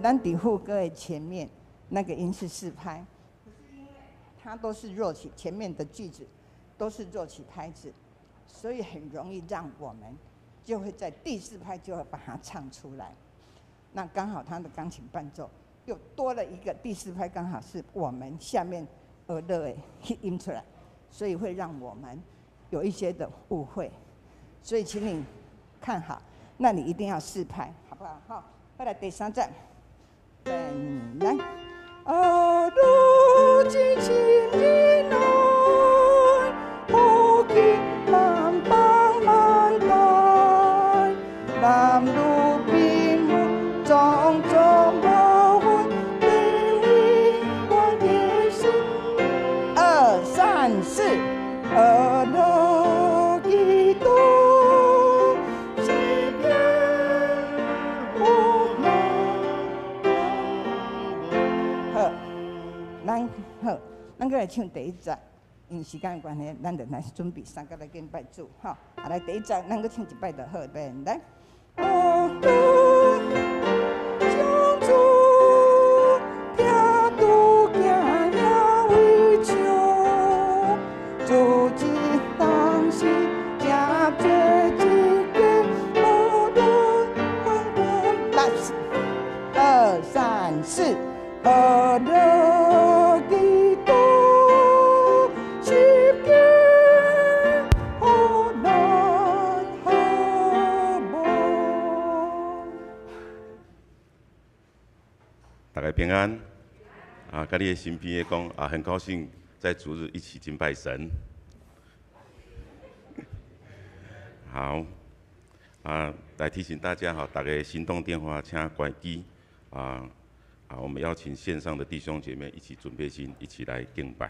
咱佇副歌的前面那個音是四拍，可是因為它都是弱起，前面的句子都是弱起拍子，所以很容易讓我們就會在第四拍就會把它唱出來。那剛好他的鋼琴伴奏又多了一個第四拍，剛好是我們下面學的音出來，所以會讓我們有一些的誤會。所以請你看好，那你一定要四拍，好不好？好，再來第三節，來，啊，如今情人愛，苦經萬邦萬代，男女貧富種種無分，等你我的心。二三四，阿樂基督，十架有難。好，咱好，咱閣來唱第一節，因為時間的關係，咱就來準備三個來敬拜主，吼。啊，來第一節，咱閣唱一擺就好，來。哦，將主聽拄行也為唱，主一當時誠濟一個無論分分，來，二三四，阿樂基督，十架有難好無？大家平安啊！佮你的身邊的講啊，很高興在主日一起敬拜神。好啊，來提醒大家哈，大家行動電話請關機啊啊！我們邀請線上的弟兄姐妹一起準備心，一起來敬拜。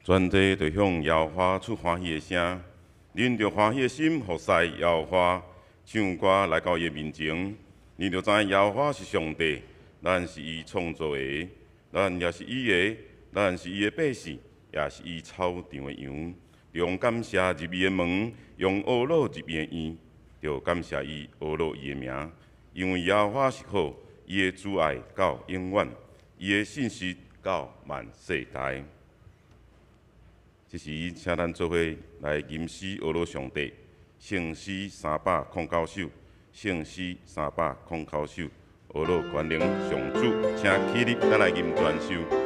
全地就向耶和華出歡喜的聲，恁著歡喜的心服侍耶和華，唱歌來到伊的面前。恁著知耶和華是上帝，咱是伊創造的，咱也是伊的，咱是伊的百姓，也是伊草場的羊。用感謝入伊的門，用呵咾入伊的院，著感謝伊呵咾伊的名，因為耶和華是好，伊的慈愛到永遠，伊的信實到萬世代。這時，請咱做伙來吟詩呵咾上帝，聖詩309首，聖詩309首，呵咾全能上主，請起立，咱來吟全首。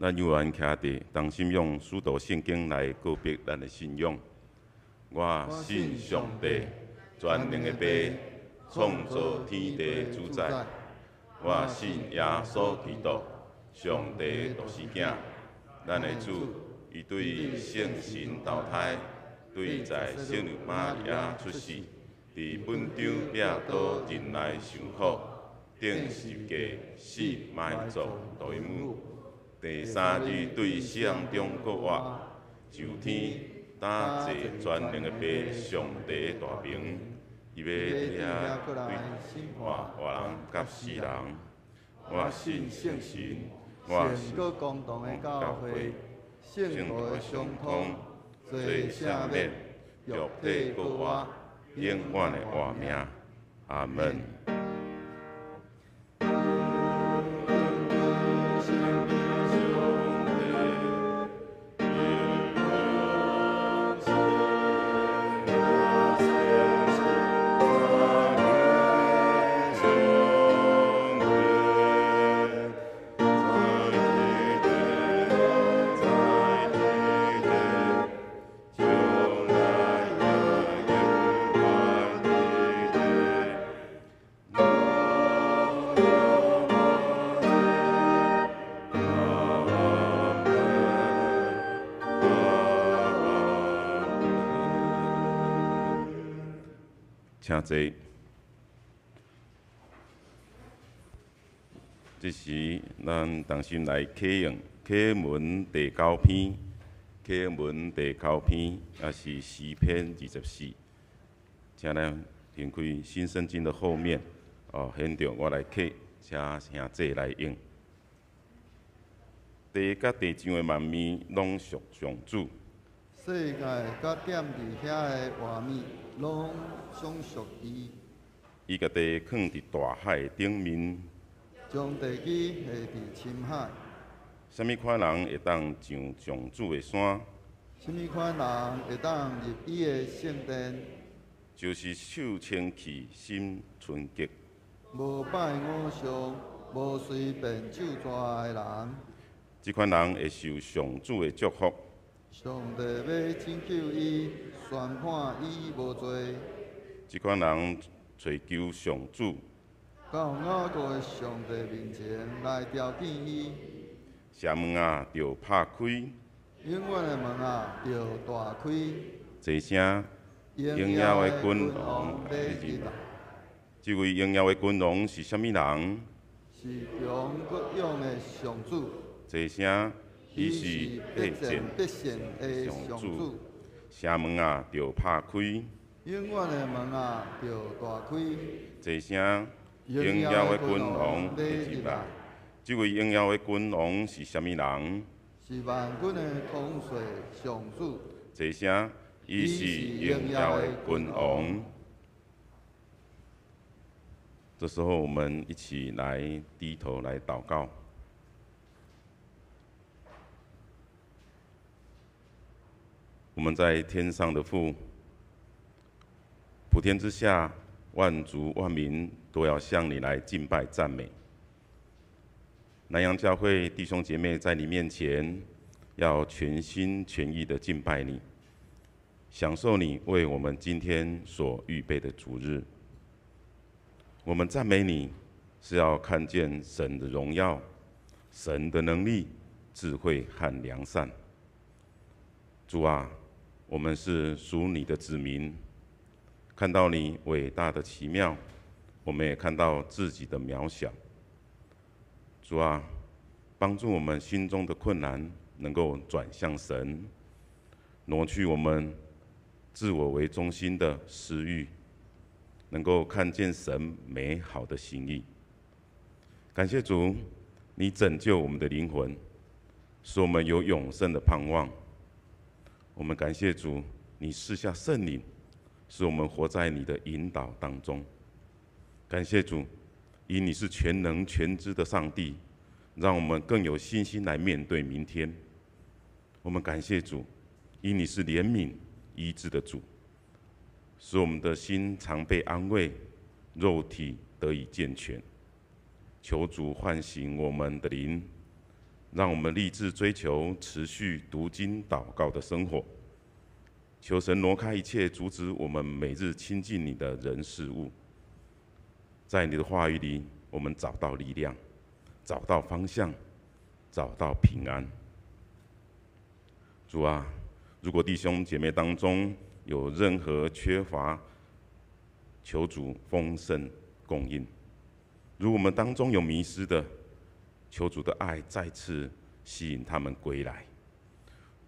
咱有缘徛伫，同心用使徒圣经来告白咱的信仰。我信上帝，全能的父，创造天地主宰。我信耶穌基督，上帝獨生囝，咱的主，伊對聖神投胎，對在聖女瑪利亞出世，佇本張彼拉多忍耐受苦，釘十架死埋葬墜墓。第三日對死人中復活，上天搭坐全能的父上帝的大名，伊欲伫遐閣來審判判活人佮死人。我信聖神，我聖閣公同的教會，聖徒的相通，罪赦免，肉體復活，永遠的活命。阿門。請坐。這時，咱同心來啟用啟文第九篇，啟文第九篇，也是詩篇24。請咱掀開新聖經的後面，哦，現著我來啟，請兄弟來應。地佮地上的萬物攏屬上主。世界佮踮佇遐的活物，攏總屬伊。伊共地囥佇大海頂面，將地基下佇深海。啥物款人會當上上主的山？啥物款人會當入伊的聖殿？就是手清氣、心純潔，無拜偶像、無隨便咒詛的人。這款人會受上主的祝福。上帝欲拯救伊，宣判伊無罪。這款人揣求上主，到雅各的上帝面前來朝見伊。城門仔著拍開，永遠的門仔著大開。齊聲榮耀的君王欲入來。這位榮耀的君王是啥物人？是強閣勇的上主。齊聲。伊是必戰必勝的上主。城門仔著拍開，永遠的門仔著大開。齊聲榮耀的君王欲入來。這位榮耀的君王是啥物人？是萬軍的統帥上主。齊聲，伊是榮耀的君王。這時候，我們一起來低頭來禱告。我們在天上的父，普天之下萬族萬民都要向你來敬拜讚美。南洋教會弟兄姐妹在你面前，要全心全意的敬拜你，享受你為我們今天所預備的主日。我們讚美你，是要看見神的榮耀、神的能力、智慧和良善。主啊，我們是屬你的子民，看到你偉大的奇妙，我們也看到自己的渺小。主啊，幫助我們心中的困難能夠轉向神，挪去我們自我為中心的私欲，能夠看見神美好的心意。感謝主，你拯救我們的靈魂，使我們有永生的盼望。我們感謝主，你賜下聖靈，使我們活在你的引導當中。感謝主，因你是全能全知的上帝，讓我們更有信心來面對明天。我們感謝主，因你是憐憫醫治的主，使我們的心常被安慰，肉體得以健全。求主喚醒我們的靈，讓我們立志追求持續讀經禱告的生活。求神挪開一切阻止我們每日親近你的人事物。在你的話語裡，我們找到力量，找到方向，找到平安。主啊，如果弟兄姐妹當中有任何缺乏，求主豐盛供應。如果我們當中有迷失的，求主的愛再次吸引他們歸來。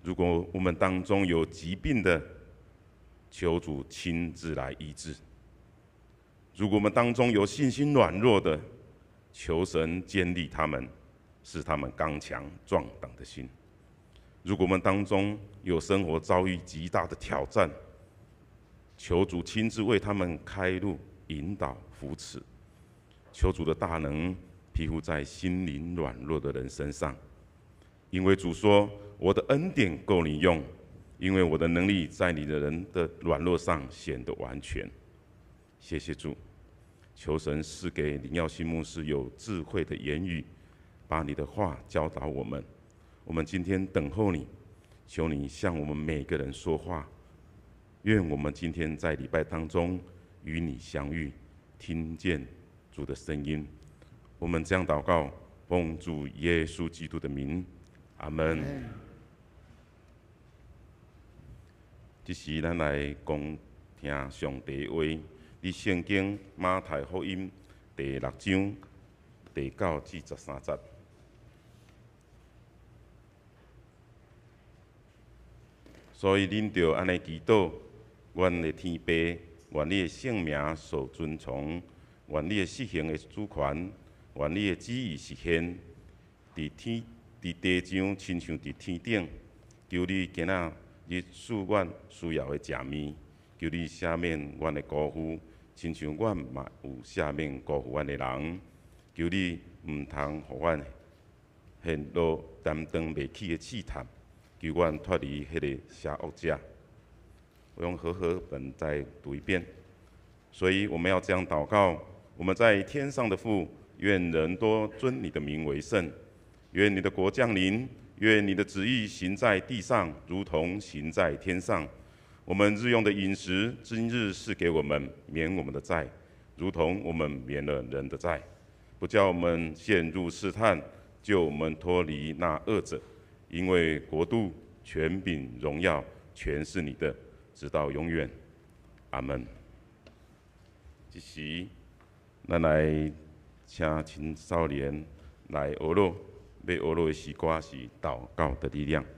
如果我们当中有疾病的，求主亲自来医治；如果我们当中有信心软弱的，求神坚立他们，使他们刚强壮胆的心；如果我们当中有生活遭遇极大的挑战，求主亲自为他们开路、引导、扶持。求主的大能庇护在心灵软弱的人身上，因为主说：“我的恩典够你用，因为我的能力在你的人的软弱上显得完全。”谢谢主，求神赐给林耀信牧师有智慧的言语，把你的话教导我们。我们今天等候你，求你向我们每个人说话。愿我们今天在礼拜当中与你相遇，听见主的声音。我们这样祷告，奉主耶稣基督的名，阿门。这时，咱来讲听上帝话。伫圣经马太福音第六章第九至十三节。所以，恁著按呢祈祷：阮的天父，愿你的圣名受尊崇，愿你的实行的主权，愿你的旨意实现，伫天伫地上，亲像伫天顶。求你今仔日赐阮需要的食物，求你赦免阮的辜负，亲像阮嘛有赦免辜负阮的人。求你毋通予阮陷落担当袂起的试探，求阮脱离彼个邪恶者。我用和合本再读一遍。所以我们要这样祷告：我们在天上的父，愿人都尊你的名为圣，愿你的国降临。愿你的旨意行在地上，如同行在天上。我们日用的饮食，今日赐给我们，免我们的债，如同我们免了人的债，不叫我们陷入试探，救我们脱离那恶者。因为国度、权柄、荣耀，全是你的，直到永远。阿门。这时，咱来请青少年来学乐。欲学乐的诗歌是祷告的力量。祷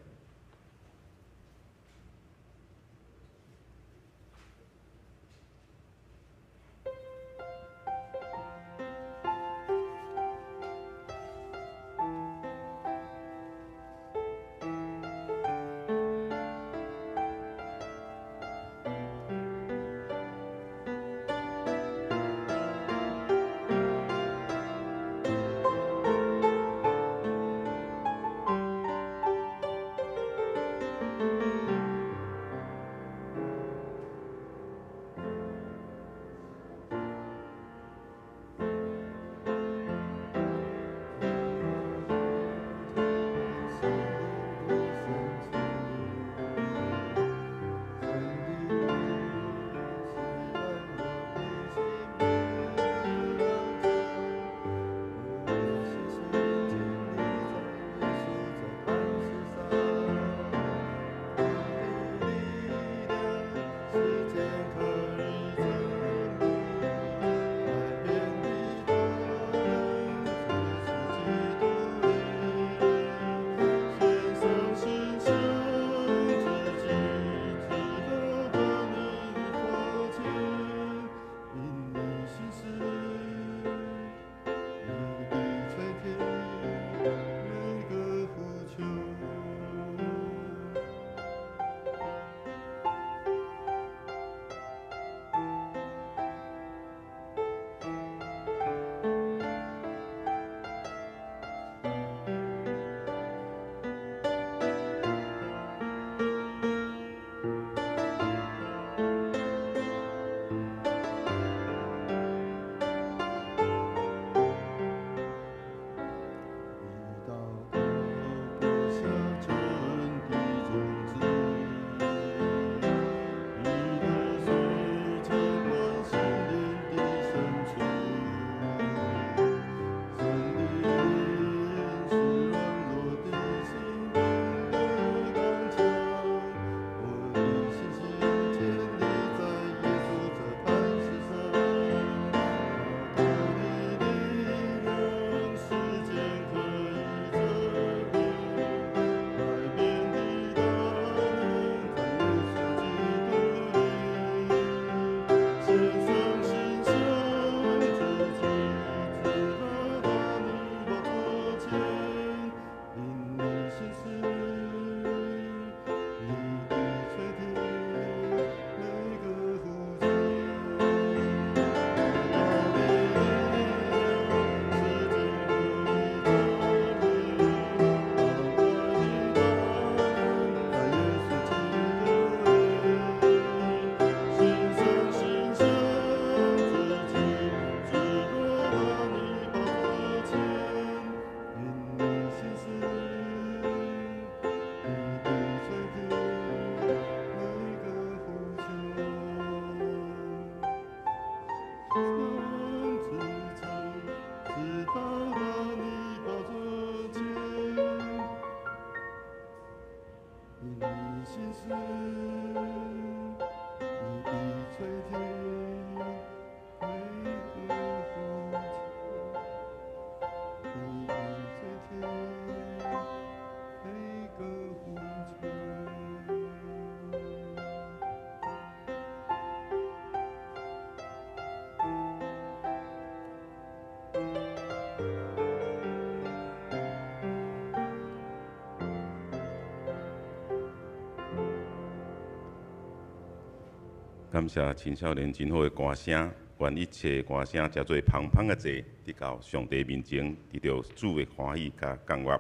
感謝青少年真好的歌聲，願一切歌聲誠做芳芳的祭，得到上帝面前，得著主的歡喜佮降悅。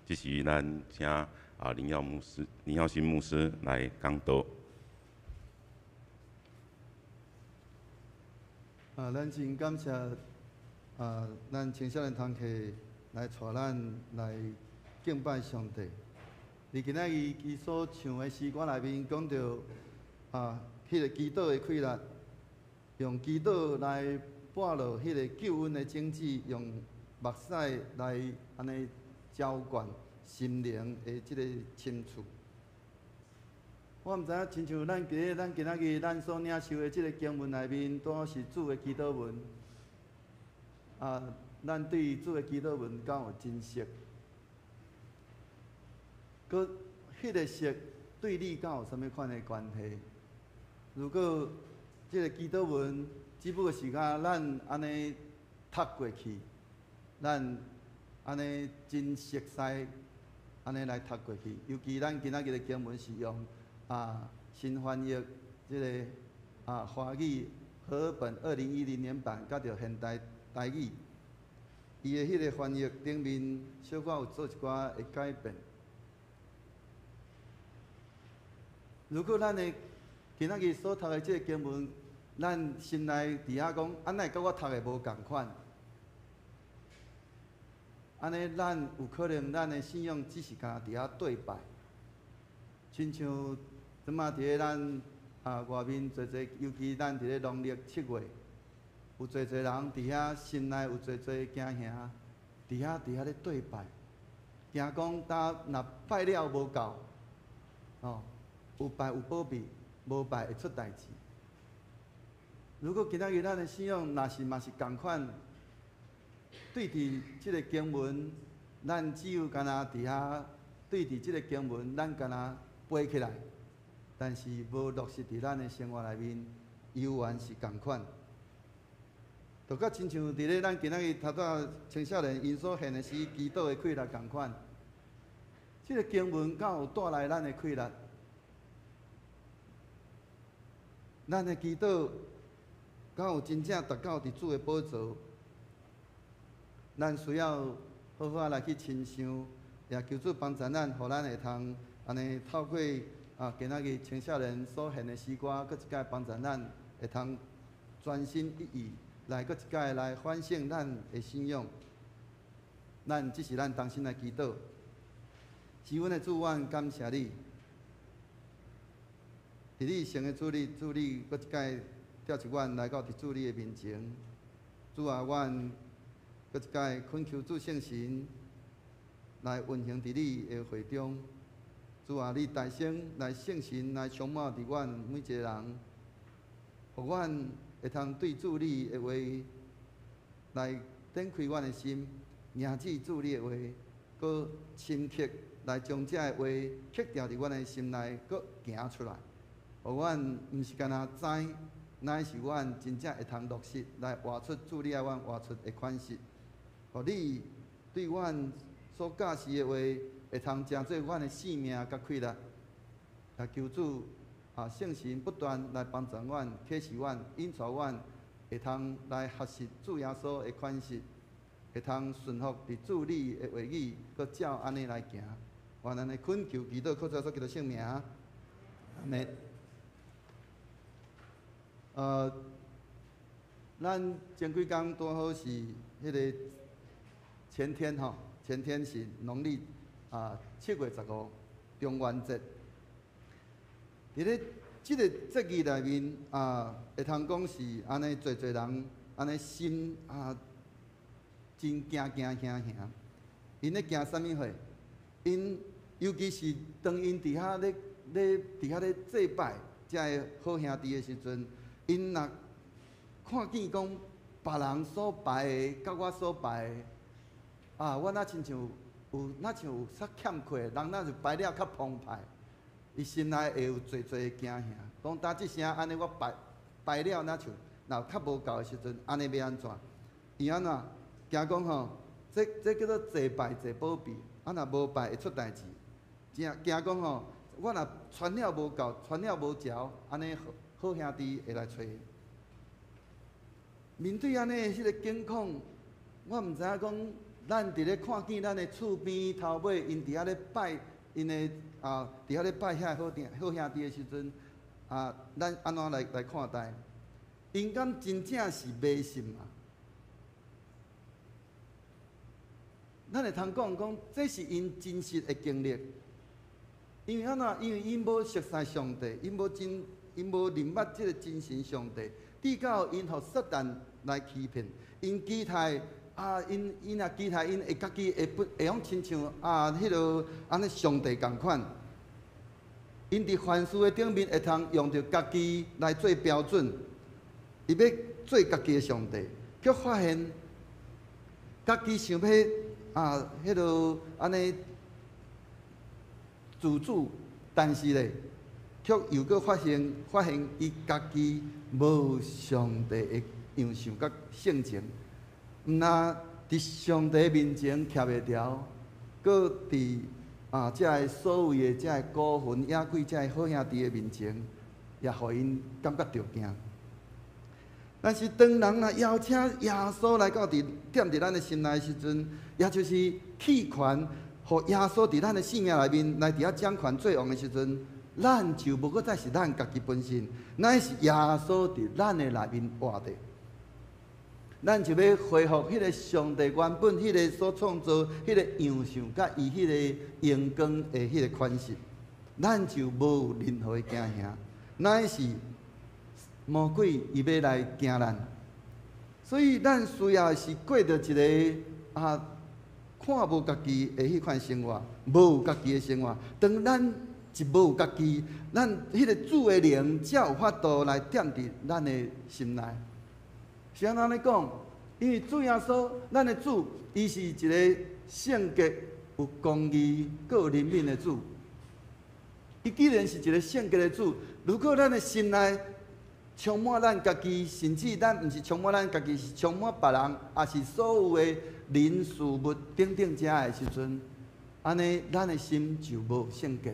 這時咱請林耀牧師、林耀新牧師來講道。咱真感謝咱青少年同學來帶咱來敬拜上帝。佇今仔日伊所唱的詩歌內面講著彼个祈禱的氣力，用祈禱來播落彼个救恩的種子，用目屎來按呢澆灌心靈的這个深處。我毋知影，親像咱今日咱今仔日咱所領受的這个經文內面，拄好是主的祈禱文。咱對主的祈禱文敢有真熟？閣彼个熟對你敢有啥物款的關係？如果這个祈禱文只不過是講咱按呢讀過去，咱按呢真熟悉按呢來讀過去。尤其咱今仔日的經文是用新翻譯這个華語和合本2010年版，佮著現代台語，伊的彼个翻譯頂面小可有做一寡的改變。如果咱的今仔日所讀的這个經文，咱心內佇遐講，按呢會佮我讀的無仝款？按呢，咱有可能咱的信仰只是干佇遐對拜，親像這馬佇咧咱外面濟濟，尤其咱佇咧農曆七月，有濟濟人佇遐心內有濟濟驚嚇，佇遐咧對拜，驚講今若拜了無夠，哦，有拜有保庇，無拜會出代誌。如果今仔日咱的信仰若是嘛是仝款，對佇這个經文，咱只有干焦佇遐對佇這个經文，咱干焦背起來，但是無落實佇咱的生活內面，猶原是仝款。就佮親像佇咧咱今仔日頭拄青少年𪜶所獻的詩祈禱的氣力仝款，這个經文敢有帶來咱的氣力？咱的祈禱敢有真正達到佇主的寶座？咱需要好好仔來去親想，也求主幫助咱，予咱會通按呢透過今仔日青少年所獻的詩歌，閣一擺幫助咱會通專心一意來閣一擺來反省咱的信仰。咱這是咱同心來祈禱。是阮的主，阮感謝你。佇你聖的主日，主你閣一擺召集阮來到佇主你的面前。主啊，阮閣一擺懇求主聖神來運行佇你的會中。主啊，你大聲來聖神來充滿佇阮每一个人，予阮會通對主你的話來展開阮的心，迎接主你的話，閣深刻來將這个話刻牢佇阮的心內，閣行出來。予阮毋是干焦知，乃是阮真正會通落實來活出主你愛阮活出的款式。予你對阮所教示的話，會通成做阮的性命佮氣力。來求主聖神不斷來幫助阮、啟示阮、引導阮，會通來學習主耶穌的款式，會通順服佇主你的話語，閣照按呢來行。願咱的懇求祈禱，靠主耶穌基督聖名，阿們。咱前幾工拄好是彼个前天吼，前天是農曆7月15中元節。佇咧這个節日內面會通講是按呢濟濟人按呢心真驚驚嚇嚇。𪜶咧驚啥物貨？𪜶尤其是當𪜶佇遐咧祭拜遮个好兄弟的時陣。𪜶若看見講別人所拜的，佮我所拜的，我若親像有，若像有啥欠缺，人若是拜了較澎湃，伊心內會有濟濟的驚嚇，講當這聲按呢我拜拜了，若像若較無夠的時陣，按呢欲按怎？伊按怎？驚講吼，這叫做祭拜祭保庇，若無拜會出代誌。驚驚講吼，我若穿了無夠，穿了無著，按呢好兄弟會來揣。面對按呢彼个境況，我毋知影講，咱佇咧看見咱的厝邊頭尾，𪜶佇遐咧拜，𪜶的啊，佇遐咧拜遐个好兄弟的時陣，啊，咱按怎來看待？𪜶敢真正是迷信啊？咱會通講講，這是𪜶真實的經歷。因為按怎？因為𪜶無熟似上帝，𪜶無認捌這个真神上帝。直到𪜶予撒旦來欺騙，𪜶期待啊，𪜶若期待𪜶會家己會不會講親像啊，彼落按呢上帝仝款。𪜶佇凡事的頂面會通用著家己來做標準，伊欲做家己的上帝，卻發現家己想欲啊，彼落按呢自主，但是咧，卻又閣發現伊家己無上帝的樣相佮性情，毋但佇上帝面前徛袂牢，閣佇啊遮个所謂的遮个孤魂野鬼、遮个好兄弟的面前，也予𪜶感覺著驚。但是當人若邀請耶穌來到佇踮佇咱的心內的時陣，也就是棄權，予耶穌佇咱的生命內面來佇遐掌權做王的時陣，咱就無閣再是咱家己本身，乃是耶穌佇咱的內面活著。咱就欲恢復彼个上帝原本彼个所創造彼个樣相，佮伊彼个榮光的彼个款式，咱就無任何的驚嚇，乃是魔鬼伊欲來驚咱。所以咱需要的是過著一个啊看無家己的彼款生活，無家己的生活。當咱一無家己，咱彼个主的靈才有法度來踮佇咱的心內。是按怎呢講？因為主耶穌，咱的主，伊是一个聖潔、有公義、閣有憐憫的主。伊既然是一个聖潔的主，如果咱的心內充滿咱家己，甚至咱毋是充滿咱家己，是充滿別人，抑是所有的人事物等等遮的時陣，按呢，咱的心就無聖潔。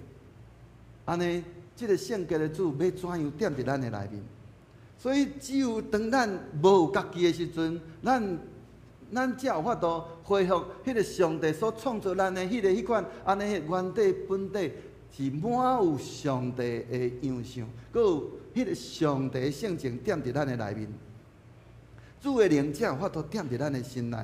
按呢，這个聖潔的主欲怎樣踮佇咱的內面？所以，只有當咱無家己的時陣，咱才有法度恢復彼个上帝所創造咱的彼款按呢原底本底是滿有上帝的樣相，閣有彼个上帝的性情踮佇咱的內面。主的靈才有法度踮佇咱的心內。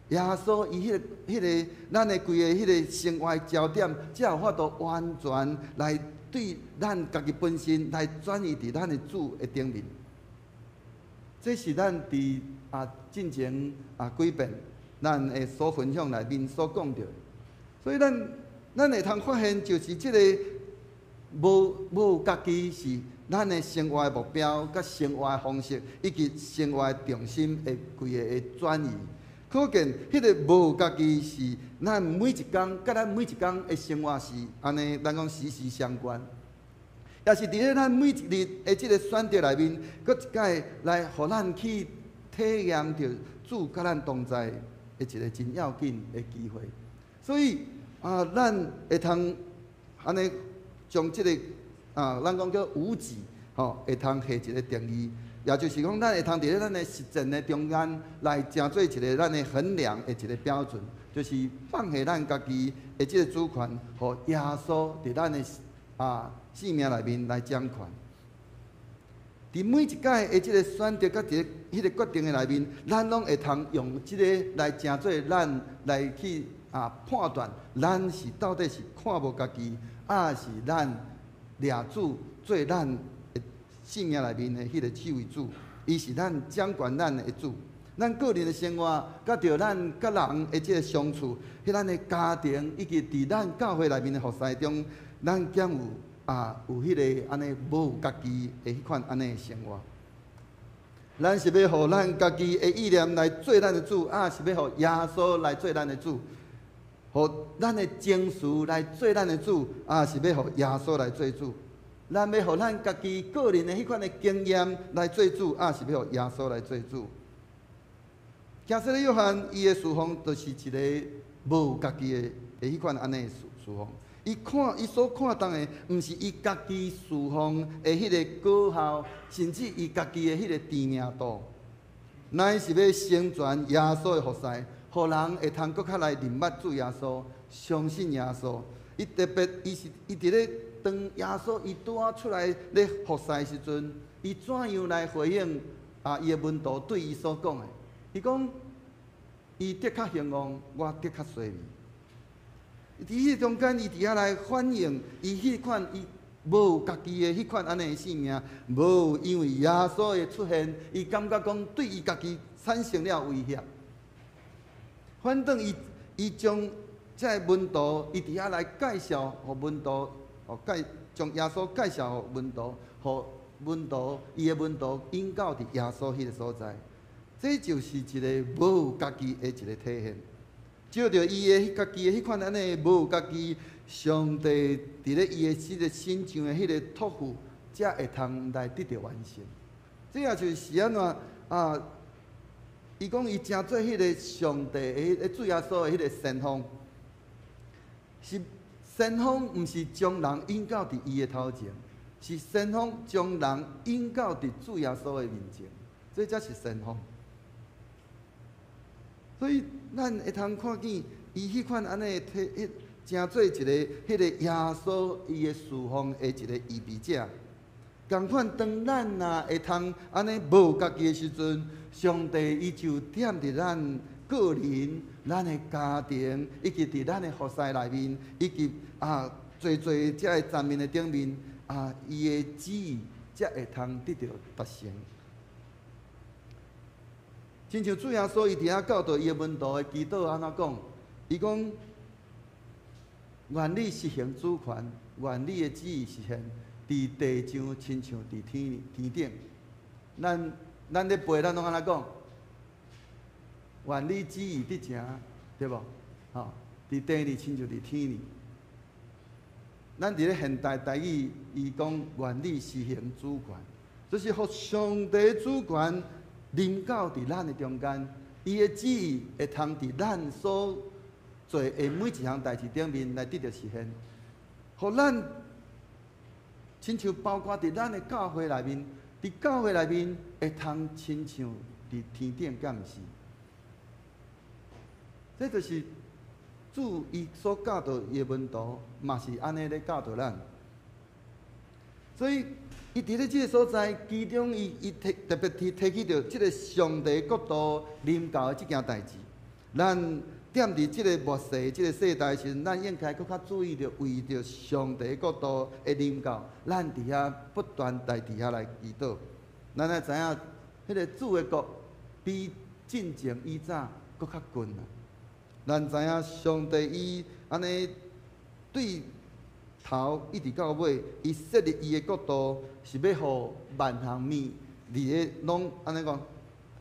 耶穌伊彼个咱的規个彼个生活焦點，才有法度完全來對咱家己本身來轉移佇咱的主的頂面。這是咱佇啊進前啊幾遍咱的所分享內面所講著的，所以咱會通發現，就是這個無家己是咱的生活的目標、佮生活的方式，以及生活的重心的規个的轉移。可見，彼个無家己是咱每一工，佮咱每一工的生活是按呢，咱講息息相關。也是佇咧咱每一日的這个選擇內面，閣一擺來予咱去體驗著主佮咱同在的一个真要緊的機會。所以啊，咱會通按呢將這个啊，咱講叫無己，吼，會通下一个定義，也就是講，咱會通佇咧咱的實踐的中間來成做一个咱的衡量的一个標準，就是放下咱家己的這个主權，予耶穌佇咱的啊生命內面來掌權。佇每一擺的這个選擇佮佇彼个決定的內面，咱攏會通用這个來成做咱來去啊判斷，咱是到底是看無家己，抑是咱掠主做咱的生命內面的彼个這位主，伊是咱掌權咱的主。咱個人的生活，佮著咱佮人的這个相處，彼咱的家庭，以及佇咱教會內面的服侍中，咱敢有啊有彼个按呢無家己的彼款按呢的生活？咱是欲予咱家己的意念來做咱的主，抑是欲予耶穌來做咱的主？予咱的情緒來做咱的主，抑是欲予耶穌來做主？咱欲予咱家己個人的彼款的經驗來做主，抑是欲予耶穌來做主？行洗禮約翰伊的事奉就是一个無家己的彼款按呢的事奉。伊看伊所看重的，毋是伊家己侍奉的彼个果效，甚至伊家己的彼个知名度，乃是欲成全耶穌的服侍，予人會通閣較來認捌主耶穌，相信耶穌。伊特別，伊是伊佇咧當耶穌伊拄仔出來咧服侍的時陣，伊怎樣來回應啊？伊的門徒對伊所講的，伊講伊得較興旺，我得較衰微。佇彼個中間，伊佇遐來反映伊彼款伊無家己的彼款按呢的生命，無因為耶穌的出現，伊感覺講對伊家己產生了威脅。反轉伊伊將這个門徒，伊佇遐來介紹予門徒，哦介將耶穌介紹予門徒，予門徒伊的門徒引到佇耶穌彼个所在，這就是一个無家己的一个體現。藉著伊的家己的彼款按呢無家己，上帝佇咧伊的這个身上的彼个託付，才會通來得著完成。這也就是按怎啊？伊講伊成做彼个上帝的主耶穌的彼个先鋒，是先鋒，毋是將人引到佇伊的頭前，是先鋒將人引到佇主耶穌的面前，這才是先鋒。所以，咱會通看見伊彼款按呢體，彼成做一个彼个耶穌伊的侍奉的一个預備者。仝款，當咱若會通按呢無家己的時陣，上帝伊就踮佇咱個人、咱的家庭，以及佇咱的服侍內面，以及啊，濟濟這个層面的頂面啊，伊的旨意才會通得著達成。親像主耶穌伊佇遐教導伊的門徒的祈禱按怎講？伊講：願你實行主權，願你的旨意實現，佇地上親像佇天天頂。咱咱咧背，咱攏按怎講？願你旨意得成，對無？吼，佇地裡親像佇天裡。咱佇咧現代台語，伊講願你實行主權，就是予上帝主權臨到佇咱的中間，伊的旨意會通佇咱所做的每一項代誌頂面來得著實現，予咱親像包括佇咱的教會內面，佇教會內面會通親像佇天頂，敢毋是？這就是主伊所教導伊的門徒，嘛是按呢咧教導咱。所以，伊佇咧這个所在，其中伊伊提特別提提起著這个上帝國度臨到的這件代誌。咱踮佇這个末世這个世代時陣，咱應該閣較注意著為著上帝國度的臨到，咱佇遐不斷來佇遐來祈禱。咱愛知影，彼个主的國比進前以早閣較近啊！咱知影上帝伊按呢對頭一直到尾，伊設立伊的國度是欲予萬項物佇咧攏按呢講，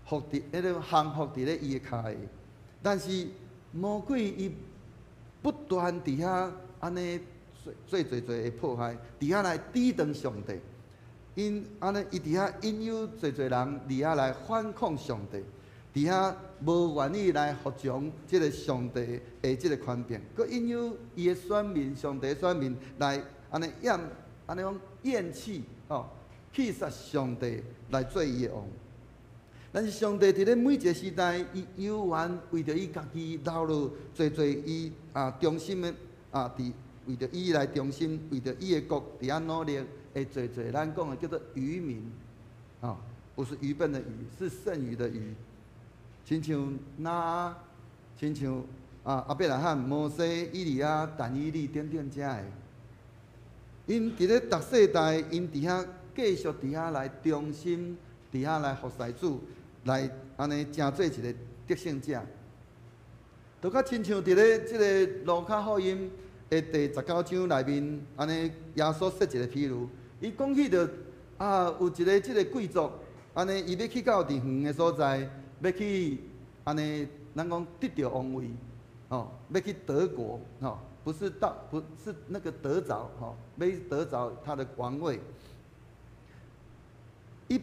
服佇彼个降服佇咧伊的跤下。但是魔鬼伊不斷佇遐按呢做做濟濟的破壞，佇遐來抵擋上帝。𪜶按呢伊佇遐引誘濟濟人佇遐來反抗上帝。佇遐無願意來服從這个上帝的這个權柄，閣引誘伊的選民、上帝的選民來按呢厭、按呢講厭棄吼，棄殺上帝來做伊的王。但是上帝佇咧每一个時代，伊猶原為著伊家己留落濟濟伊啊忠心的啊，佇為著伊來忠心，為著伊的國佇遐努力的濟濟，咱講的叫做餘民，吼，不是愚笨的愚，是剩餘的餘。親像挪亞，親像啊亞伯拉罕、摩西、以利亞、但以理等等遮个，𪜶佇咧逐世代，𪜶佇遐繼續佇遐來忠心，佇遐來服侍主，來按呢成做一个得勝者。就較親像佇咧這个路加福音的第19章內面，按呢耶穌設一个譬喻，伊講起著啊有一个這个貴族，按呢伊欲去到佇遠的所在。欲去按呢，咱講得著王位，吼，欲去得國，吼，不是到，不是那個得著，吼，欲得著他的王位。伊，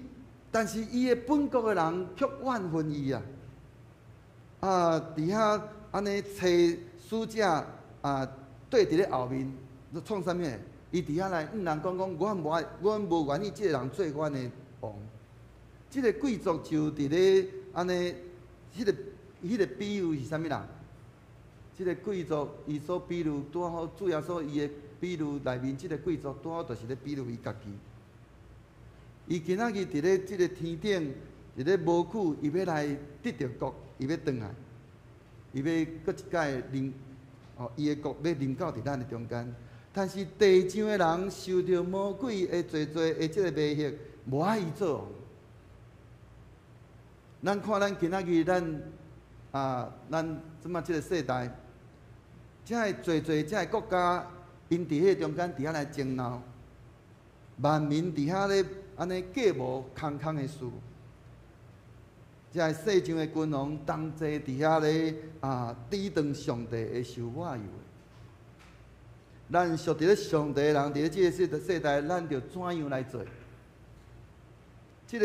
但是伊的本國的人卻怨恨伊啊！啊，佇遐按呢揣使者啊，綴佇咧後面，創啥物？伊佇遐來向人講講，阮無愛，阮無願意這个人做阮的王。這个貴族就佇咧按呢，彼个比喻是啥物人？這个貴族伊所比喻，拄好主耶穌伊的比喻內面，這个貴族拄好就是咧比喻伊家己。伊今仔日佇咧這个天頂，佇咧無久，伊欲來得著國，伊欲轉來，伊欲閣一擺臨，哦，伊的國欲臨到佇咱的中間。但是地上的人受著魔鬼的濟濟的這个迷惑，無愛伊做王。咱看咱今仔日咱啊，咱這馬這个世代，這个濟濟這个國家，𪜶佇彼个中間佇遐來爭鬧，萬民佇遐咧按呢計謀空空的事。這个世上的君王同齊佇遐咧啊，抵擋上帝的受抹油的。咱屬佇咧上帝的人，佇咧這個世代，咱著怎樣來做？這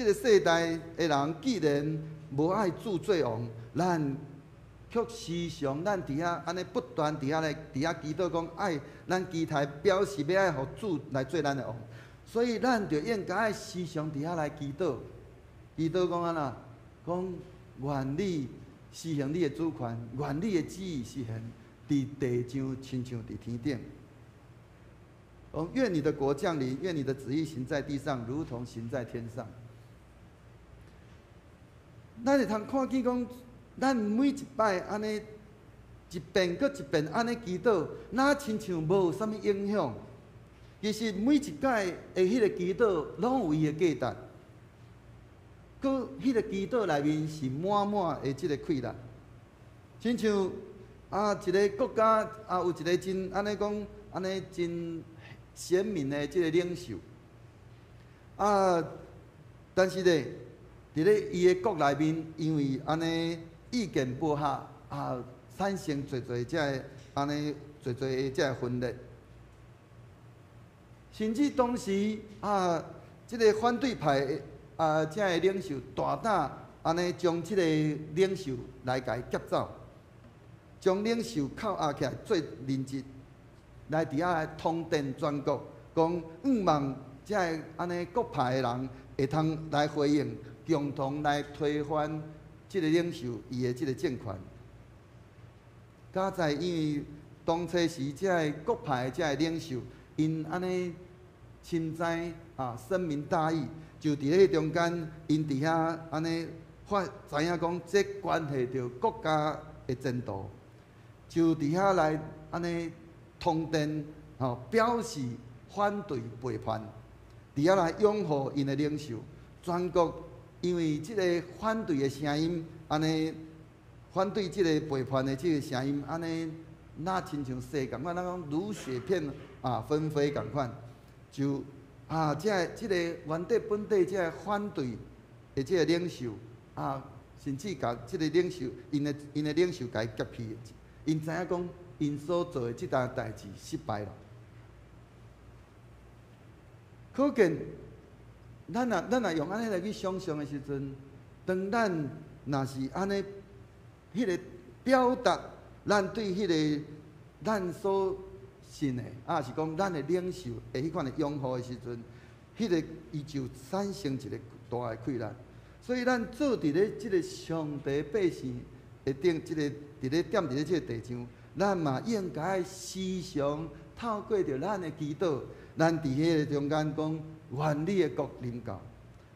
個世代的人，既然無愛主做王，咱卻時常咱佇遐按呢不斷佇遐來佇遐祈禱，講愛咱期待表示欲愛予主來做咱的王，所以咱就應該愛時常佇遐來祈禱，祈禱講按怎？講願你實行你的主權，願你的旨意實現佇地上，親像佇天頂。講願你的國降臨，願你的旨意行在地上，如同行在天上。咱會通看見講，咱每一擺按呢一遍閣一遍按呢祈禱，若親像無啥物影響。其實每一擺的彼個祈禱，攏有伊的價值。閣彼個祈禱內面是滿滿的這个氣力。親像啊，一个國家啊，有一个真按呢講，按呢真鮮明的這个領袖。啊，但是咧，佇咧伊的國內面，因為按呢意見不合，啊，產生濟濟這个按呢濟濟的這个分裂，甚至當時啊，這个反對派啊，這个領袖大膽按呢將這个領袖來共伊劫走，將領袖扣押起來做人質，來佇遐來通電全國，講向望這个按呢各派的人會通來回應，共同來推翻這个領袖伊的這个政權。佳哉因為當初時這个各派的這个領袖，𪜶按呢深知啊深明大義，就佇彼中間，𪜶佇遐按呢發知影講，這關係著國家的前途，就佇遐來按呢通電吼，表示反對背叛，佇遐來擁護𪜶的領袖。全國因為這个反對的聲音，按呢反對這个背叛的這个聲音，按呢若親像雪仝款，咱講如雪片啊紛飛仝款，就啊，這个這个原底本底這个反對的這个領袖啊，甚至共這个領袖，𪜶的領袖共伊劫去，𪜶知影講𪜶所做的這單代誌失敗了。可見，咱若用按呢來去想像的時陣，當咱若是按呢，彼个表達咱對彼个咱所信的，抑是講咱的領袖的彼款的擁護的時陣，彼个伊就產生一个大的氣力。所以咱做佇咧這个上帝百姓的頂，這个佇咧踮佇咧這个地上，咱嘛應該時常透過著咱的祈禱，咱佇彼个中間講願你的國臨到。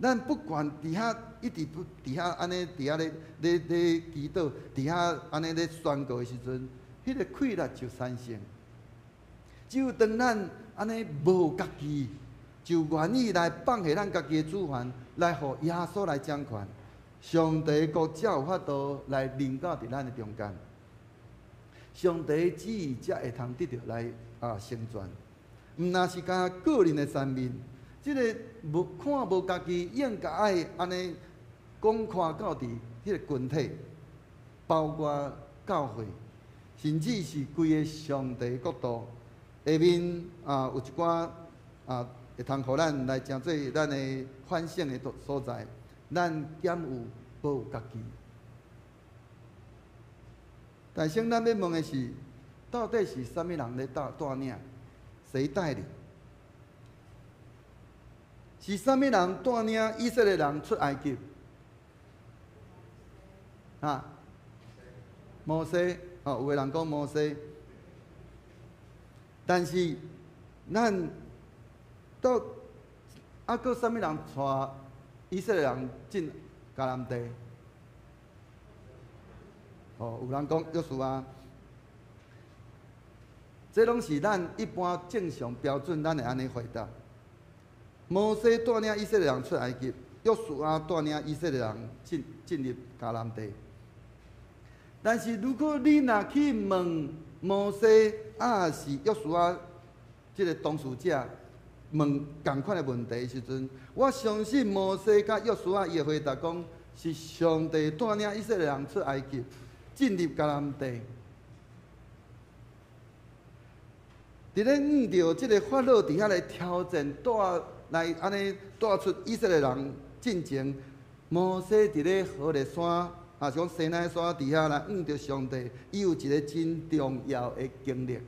咱不管佇遐一直不佇遐按呢佇遐咧咧咧祈禱，佇遐按呢咧宣告的時陣，彼个氣力就產生。只有當咱按呢無家己，就願意來放下咱家己的主權，來予耶穌來掌權，上帝國才有法度來臨到佇咱的中間。上帝旨意才會通得著來啊成全，毋若是干個人的層面，這个無看無家己，應該愛按呢廣闊到佇彼个群體，包括教會，甚至是規个上帝國度下面啊，有一寡啊會通予咱來成做咱的反省的所在，咱敢有保有家己？但是咱欲問的是，到底是啥物人咧帶帶領？誰帶領？是啥物人帶領以色列人出埃及？啊？摩西，哦，有的人講摩西，但是咱到啊，閣啥物人帶以色列人進迦南地？哦，有人講約書亞，這攏是咱一般正常標準，咱會按呢回答。摩西帶領以色列人出埃及，約書亞帶領以色列人進進入迦南地。但是如果你若去問摩西，抑是約書亞這个當事者，問仝款的問題的時陣，我相信摩西佮約書亞伊會回答講，是上帝帶領以色列人出埃及，進入迦南地。佇咧遇著這个法老佇遐來挑戰，帶來按呢帶出以色列人進前，摩西佇咧何烈山，也是講西奈山佇遐來遇著上帝，伊有一个真重要的經歷。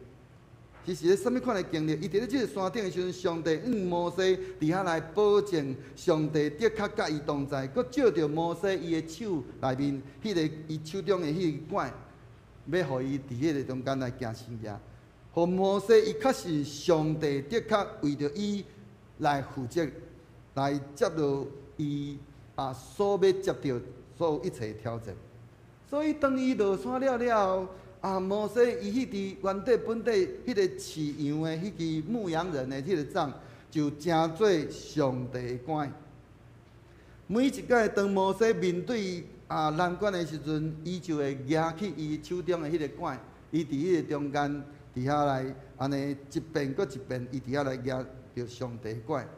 是是咧啥物款的經歷？伊佇咧這个山頂的時陣，上帝向摩西佇遐來保證，上帝的確佮伊同在，閣借著摩西伊的手內面，彼个伊手中的彼个拐，欲予伊佇彼个中間來行神跡。予摩西伊確信上帝的確為著伊來負責，來接落伊啊所欲接著所有一切挑戰。所以當伊落山了了後，啊摩西伊彼佇原底本底彼个飼羊的彼支牧羊人的彼个杖，就成做上帝的拐。每一擺當摩西面對啊難關的時陣，伊就會舉起伊手中的彼个拐，伊佇彼个中間。佇遐來，按呢一遍閣一遍，伊佇遐來舉著上帝拐。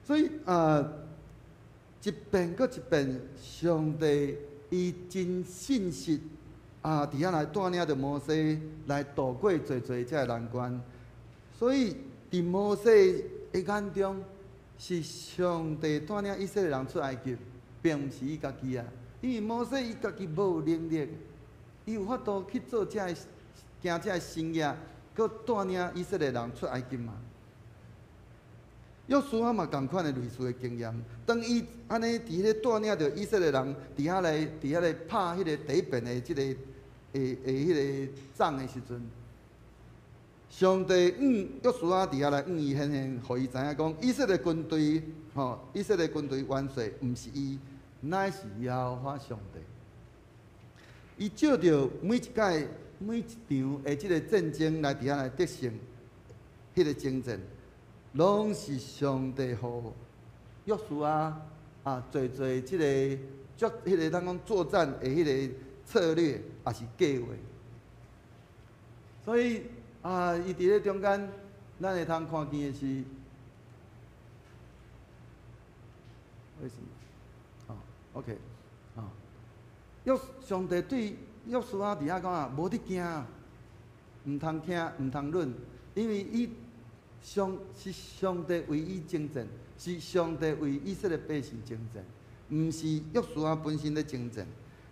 所以啊，一遍閣一遍，上帝伊真信實啊，佇遐來帶領著摩西來渡過濟濟這个難關。所以佇摩西的眼中，是上帝帶領以色列人出埃及，並毋是伊家己啊。因為摩西伊家己無能力，伊有法度去做這个行這个神跡，閣帶領以色列人出埃及嘛。約書亞嘛仝款的類似的經驗，當伊按呢佇彼个帶領著以色列人佇遐來佇遐來拍彼个第一遍的這个的的彼个仗的時陣，上帝向約書亞佇遐來向伊顯現，予伊知影講，以色列軍隊吼，以色列軍隊元帥毋是伊，乃是耶和華上帝。伊借著每一擺、每一場的這个戰爭來佇遐來得勝，彼个征戰，攏是上帝予約書亞啊，濟濟這个作彼个咱講作戰的彼个策略，也是計劃。所以啊，伊佇咧中間，咱會通看見的是為什麼？哦，OK，哦，約上帝對約書亞佇遐講啊，無得驚，毋通驚，毋通忍，因為伊上是上帝為伊征戰，是上帝為以色列百姓征戰，毋是約書亞本身咧征戰。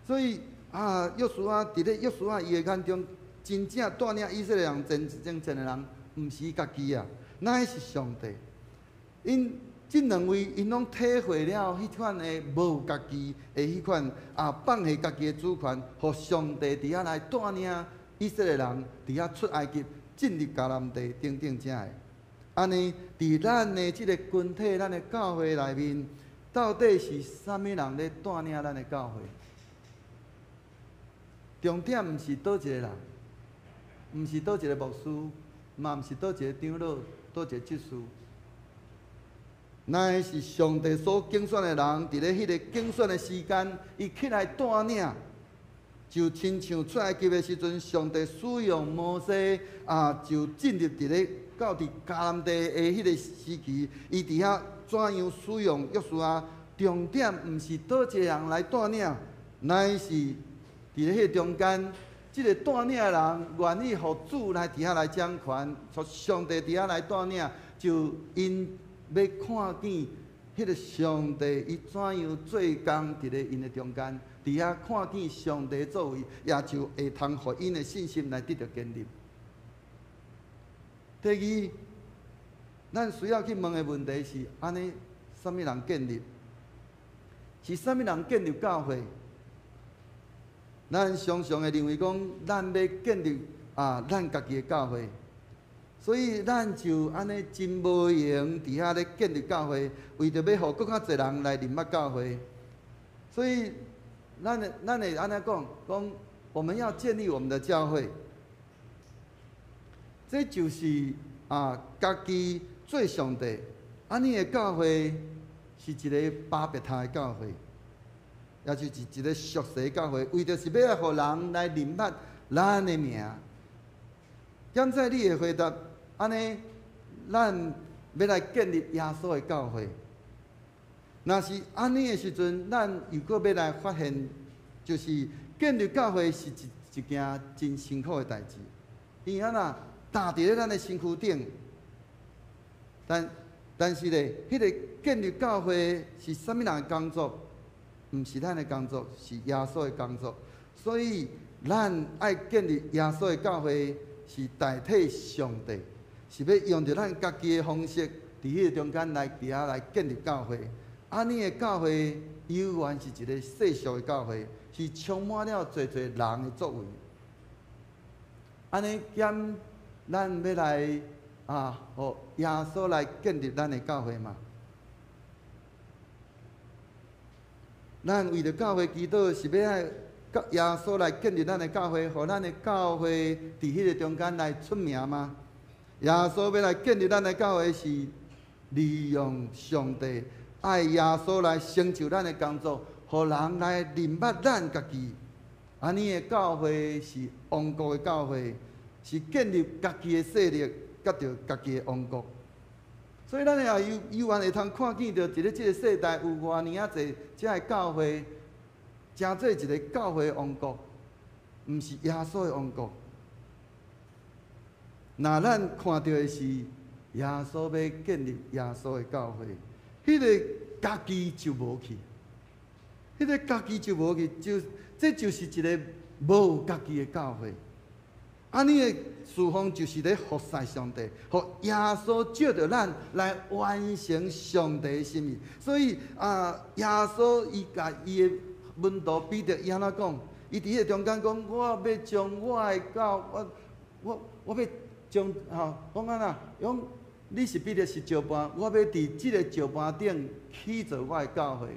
所以啊，約書亞佇咧約書亞伊的眼中，真正帶領以色列人征征戰的人，毋是伊家己啊，乃是上帝。𪜶這兩位，𪜶攏體會了彼款的無家己的彼款啊，放下家己的主權，予上帝佇遐來帶領以色列人佇遐出埃及，進入迦南地等等遮个。按呢，佇咱的這个群體、咱的教會內面，到底是啥物人咧帶領咱的教會？重點毋是佗一個人，毋是佗一個牧師，嘛毋是佗一個長老，佗一個執事，乃是上帝所揀選的人，佇咧彼個揀選的時間，伊起來帶領，就親像出埃及的時陣，上帝使用摩西啊，就進入佇咧到佇迦南地的彼個時期，伊佇遐怎樣使用約書亞？重點毋是佗一個人來帶領，乃是佇咧彼個中間，這个帶領的人願意予主來佇遐來掌權，予上帝佇遐來帶領，就𪜶 欲看見彼个上帝伊怎樣做工佇咧𪜶的中間，佇遐看見上帝作為，也就會通予𪜶的信心來得著建立。第二，咱需要去問的問題是：按呢，啥物人建立？是啥物人建立教會？咱常常會認為講，咱欲建立啊，咱家己的教會，所以咱就按呢真無閒佇遐咧建立教會，為著欲予閣較濟人來認捌教會，所以咱會按呢講，講我們要建立我們的教會，這就是啊，家己做上帝，按呢的教會是一个巴別塔的教會。也就是一个俗世教會，為著是欲來予人來認捌咱的名。檢採你會回答，按呢，咱欲來建立耶穌的教會。若是按呢的時陣，咱又閣欲來發現，就是建立教會是一件真辛苦的代誌。因為按怎擔佇咧咱的身軀頂，但是咧，彼个建立教會是啥物人的工作？毋是咱的工作，是耶穌的工作。所以，咱愛建立耶穌的教會，是代替上帝，是欲用著咱家己的方式，佇彼个中間來佇遐來建立教會。按呢的教會，猶原是一个世俗的教會，是充滿了濟濟人的作為。按呢兼咱欲來啊，予耶穌來建立咱的教會嘛？咱為著教會祈禱，是欲愛耶穌來建立咱的教會，予咱的教會佇彼个中間來出名嗎？耶穌欲來建立咱的教會，是利用上帝愛耶穌來成就咱的工作，予人來認捌咱家己。按呢的教會是王國的教會，是建立家己的勢力，佮著家己的王國。所以咱也猶原會通看見著，佇咧這个世代有偌爾仔濟遮个教會，成做一个教會王國，毋是耶穌的王國。若咱看著的是耶穌欲建立耶穌的教會，彼个家己就無去，彼个家己就無去，就這就是一个無家己的教會。按呢的事奉就是咧服侍上帝，予耶穌藉著咱來完成上帝的心意。所以啊，耶穌伊共伊的門徒彼得伊按怎講？伊佇彼个中間講：我欲將我的教，我我我欲將吼講按怎？講你是彼得是石盤，我欲佇這个石盤頂起造我的教會。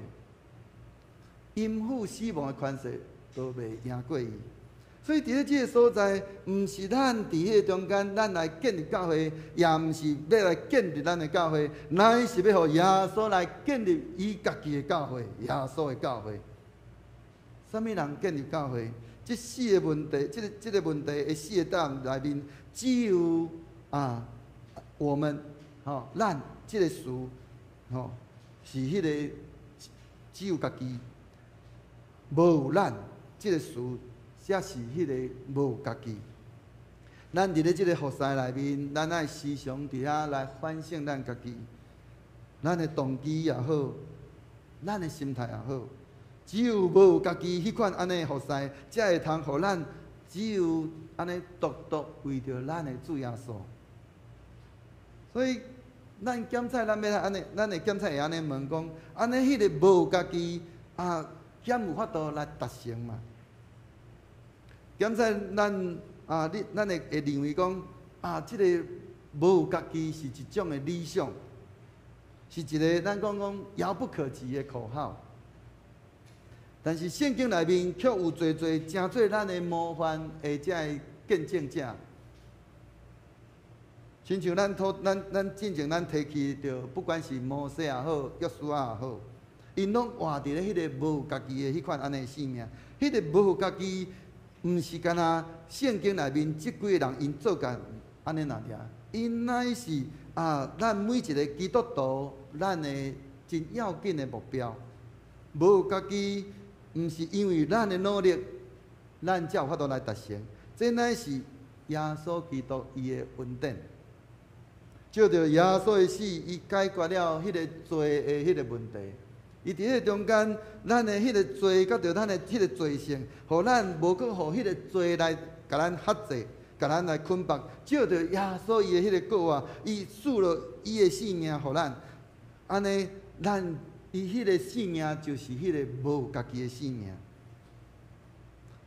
陰府死亡的權勢都袂贏過伊。所以佇咧這个所在，毋是咱佇彼个中間，咱來建立教會，也毋是欲來建立咱的教會，乃是欲予耶穌來建立伊家己的教會，耶穌的教會。啥物人建立教會？這四个問題，這个問題的四个答案內面，只有啊，我們吼，咱這个詞吼，是彼个只有家己，無咱這个詞。才是彼个無家己。咱佇咧這个服侍內面，咱愛時常佇遐來反省咱家己，咱的動機也好，咱的心態也好，只有無家己彼款按呢服侍，才會通予咱只有按呢獨獨為著咱的主耶穌。所以，咱檢採咱欲來按呢，咱會檢採會按呢問講，按呢彼个無家己啊，敢有法度來達成嘛？檢採咱啊，你咱會會認為講啊，這个無家己是一種的理想，是一个咱講講遙不可及的口號。但是聖經內面卻有濟濟成做咱的模範的這个見證者。親像咱討咱咱進前咱提起著，不管是摩西也好，約書亞也好，𪜶攏活佇咧彼个無家己的彼款按呢生命，彼个無家己。毋是干焦聖經內面這幾个人𪜶做甲按呢爾爾，𪜶乃是啊，咱每一个基督徒，咱的真要緊的目標。無家己，毋是因為咱的努力，咱才有法度來達成。這乃是耶穌基督伊的恩典。藉著耶穌的死，伊解決了彼个罪的彼个問題。伊佇彼个中間，咱的彼个罪，佮著咱的彼个罪性，予咱無閣予彼个罪來共咱轄制，共咱來捆綁。藉著耶穌伊的彼個過活，伊賜了伊的性命予咱，按呢，咱伊彼个性命就是彼个無家己的性命，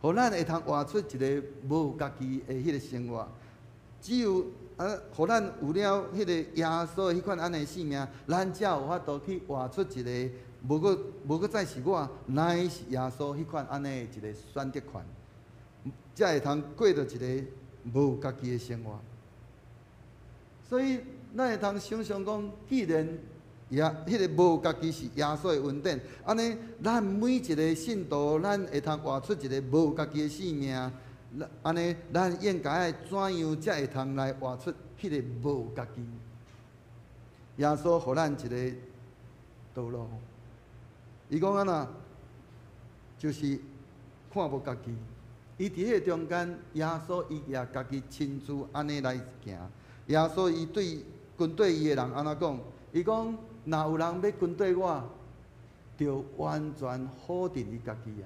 予咱會通活出一个無家己的彼个生活。只有啊，予咱有了彼个耶穌的彼款按呢性命，咱才有法度去活出一个無閣再是我，乃是耶穌彼款按呢一个選擇權，才會通過著一个無家己的生活。所以，咱會通想像講，既然耶彼个無家己是耶穌的恩典，按呢，咱每一个信徒，咱會通活出一个無家己的生命。按呢，咱應該愛怎樣才會通來活出彼个無家己？耶穌予咱一个道路，伊講按怎，就是看無家己。伊佇彼个中間，耶穌伊也家己親自按呢來行。耶穌伊對跟綴伊的人按怎講？伊講：若有人欲跟綴我，著完全否定伊家己啊，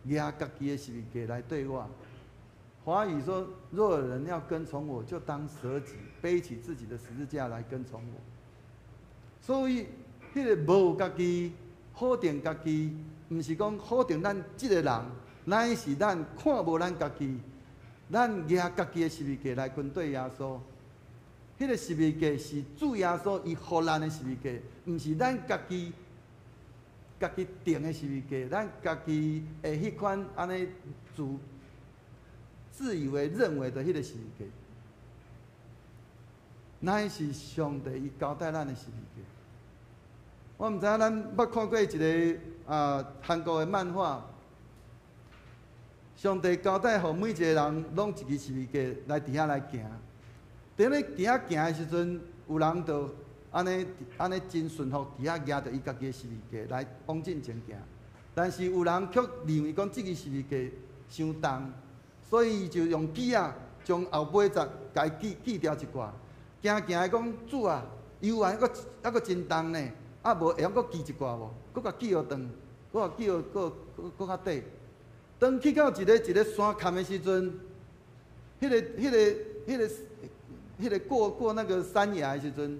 舉家己的十字架來綴我。華語說：若有人要跟從我，就當捨己，背起自己的十字架來跟從我。所以，彼个無家己，否定家己，毋是講否定咱這个人，乃是咱看無咱家己，咱舉家己的十字架來跟綴耶穌。彼个十字架是主耶穌伊予咱的十字架，毋是咱家己家己定的十字架，咱家己的彼款按呢自以為認為的彼个十字架，乃是上帝伊交代咱的十字架。我毋知影咱捌看過一个啊韓國的漫畫，上帝交代予每一個人攏一支十字架來佇遐來行。佇咧佇遐行的時陣，有人就按呢按呢真順服佇遐舉著伊家己的十字架來往進前行。但是有人卻認為講這支十字架傷重，所以就用鋸仔將後尾節共伊鋸鋸掉一寡。行行的講主啊，猶原閣猶閣真重呢，啊無會用閣鋸一寡無？閣共鋸予長，閣共鋸予閣閣閣較短。當去到一个一个山崁的時陣，彼个彼个彼个彼个過過那個山崖的時陣，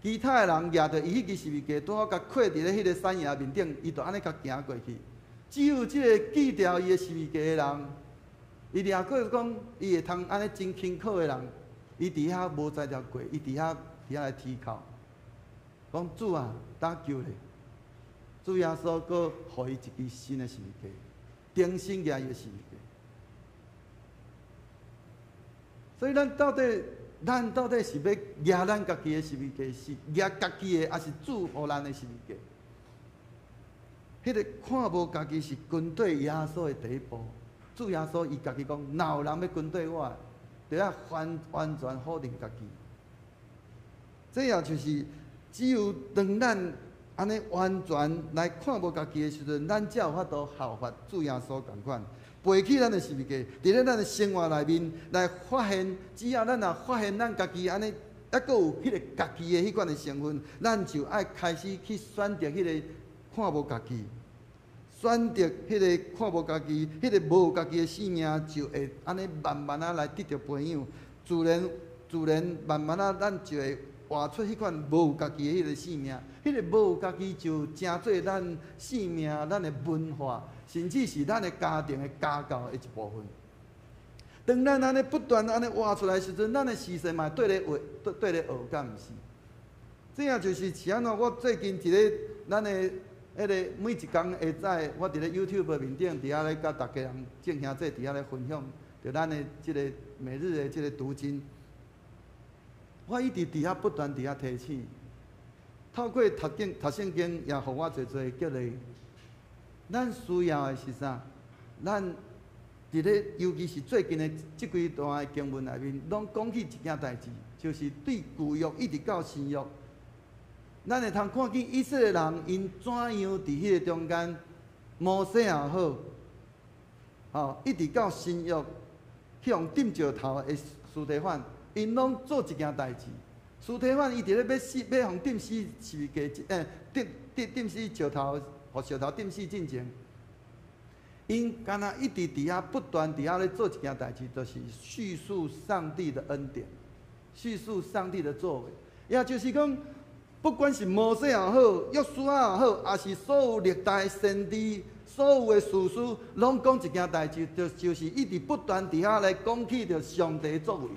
其他的人舉著伊彼支十字架，拄好共扣佇咧彼個山崖面頂，伊就按呢共行過去。只有這个鋸掉伊的十字架的人，伊掠過講，伊會通按呢真輕巧的人，伊佇遐無才調過，伊佇遐佇遐來啼哭，講主啊，搭救咧！主耶穌閣予伊一支新的十字架，重新舉伊的十字架。所以咱到底，咱到底是欲舉咱家己的十字架，是舉家己的，抑是主予咱的十字架？彼个看無家己是跟綴耶穌的第一步。主耶穌伊家己講：若有人欲跟綴我，就愛完完全否定家己。這也就是只有當咱按呢完全來看無家己的時陣，咱才有法度效法主耶穌仝款，背起咱的十字架，佇咧咱的生活內面來發現，只要咱若發現咱家己按呢，猶閣有彼个家己的彼款的成分，咱就愛開始去選擇彼个看無家己，選擇彼个看無家己，彼个無家己的生命，就會按呢慢慢仔來得著培養，自然自然慢慢仔，咱就會活出彼款無家己的彼个生命，彼个無家己就成做咱生命、咱的文化，甚至是咱的家庭的家教的一部分。當咱按呢不斷按呢活出來的時陣，咱的視線嘛綴咧學，綴咧學，敢毋是？這也就是是按怎？我最近佇咧咱的彼个每一工下早，我佇咧 YouTube 面頂佇遐咧佮逐家人眾兄弟佇遐咧分享，著咱的這个每日的這个讀經。我一直佇遐不斷佇遐提醒，透過讀經讀聖經，也予我濟濟激勵。咱需要的是啥？咱佇咧，尤其是最近的這幾段的經文內面，攏講起一件代誌，就是對舊約一直到新約，咱會通看見以色列人𪜶怎樣佇彼个中間，摩西也好，吼，一直到新約去予釘石頭的司提反，𪜶攏做一件代誌，司提反伊佇咧欲死，欲予釘死十字架，釘釘釘死石頭，予石頭釘死進前，𪜶敢若一直佇遐不斷佇遐咧做一件代誌，就是敘述上帝的恩典，敘述上帝的作為。也就是講，不管是摩西也好，約書亞也好，抑是所有歷代先知、所有的士師，攏講一件代誌，就是一直不斷佇遐來講起著上帝作為。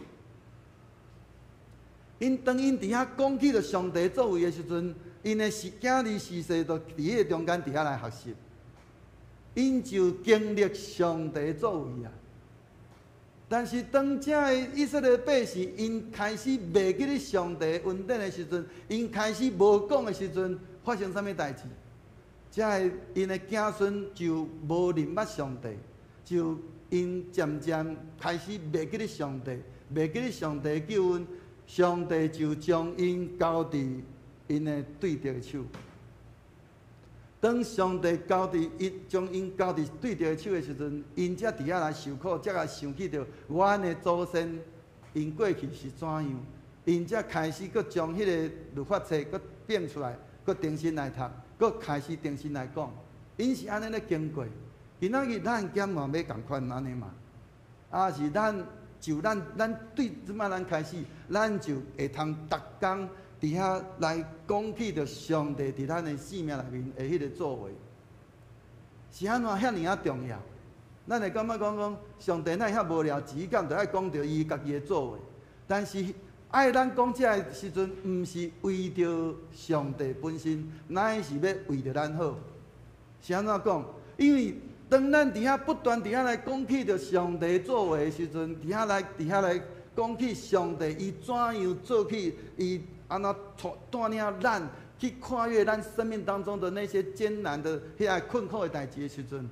𪜶當𪜶佇遐講起著上帝作為的時陣，𪜶的是囝兒士師就佇彼个中間佇遐來學習，𪜶就經歷上帝作為啊。但是當這个以色列百姓𪜶開始袂記得上帝恩典的時陣，𪜶開始無講的時陣，發生啥物代誌？這个𪜶的子孫就無認捌上帝，就𪜶漸漸開始袂記得上帝，袂記得上帝救恩，上帝就將𪜶交佇𪜶的對敵的手。當上帝交佇𪜶，將𪜶交佇對敵的手的時陣，𪜶才佇遐來受苦，才來想起著阮的祖先，𪜶過去是怎樣，𪜶才開始閣將彼个律法冊閣變出來，閣重新來讀，閣開始重新來講。𪜶是按呢咧經過。今仔日咱敢嘛欲仝款按呢嘛？啊是咱就咱咱對這擺咱開始，咱就會通逐工佇遐來講起著上帝佇咱的生命內面的彼个作為，是按怎遐爾仔重要？咱會感覺講講上帝哪會遐無聊，只敢著愛講著伊家己的作為。但是愛咱講這个時陣，毋是為著上帝本身，乃是欲為著咱好。是按怎講？因為當咱佇遐不斷佇遐來講起著上帝作為的時陣，佇遐來講起上帝伊怎樣做起伊。按怎帶領咱去跨越咱生命當中的那些艱難的、遐个困苦的代誌的時陣，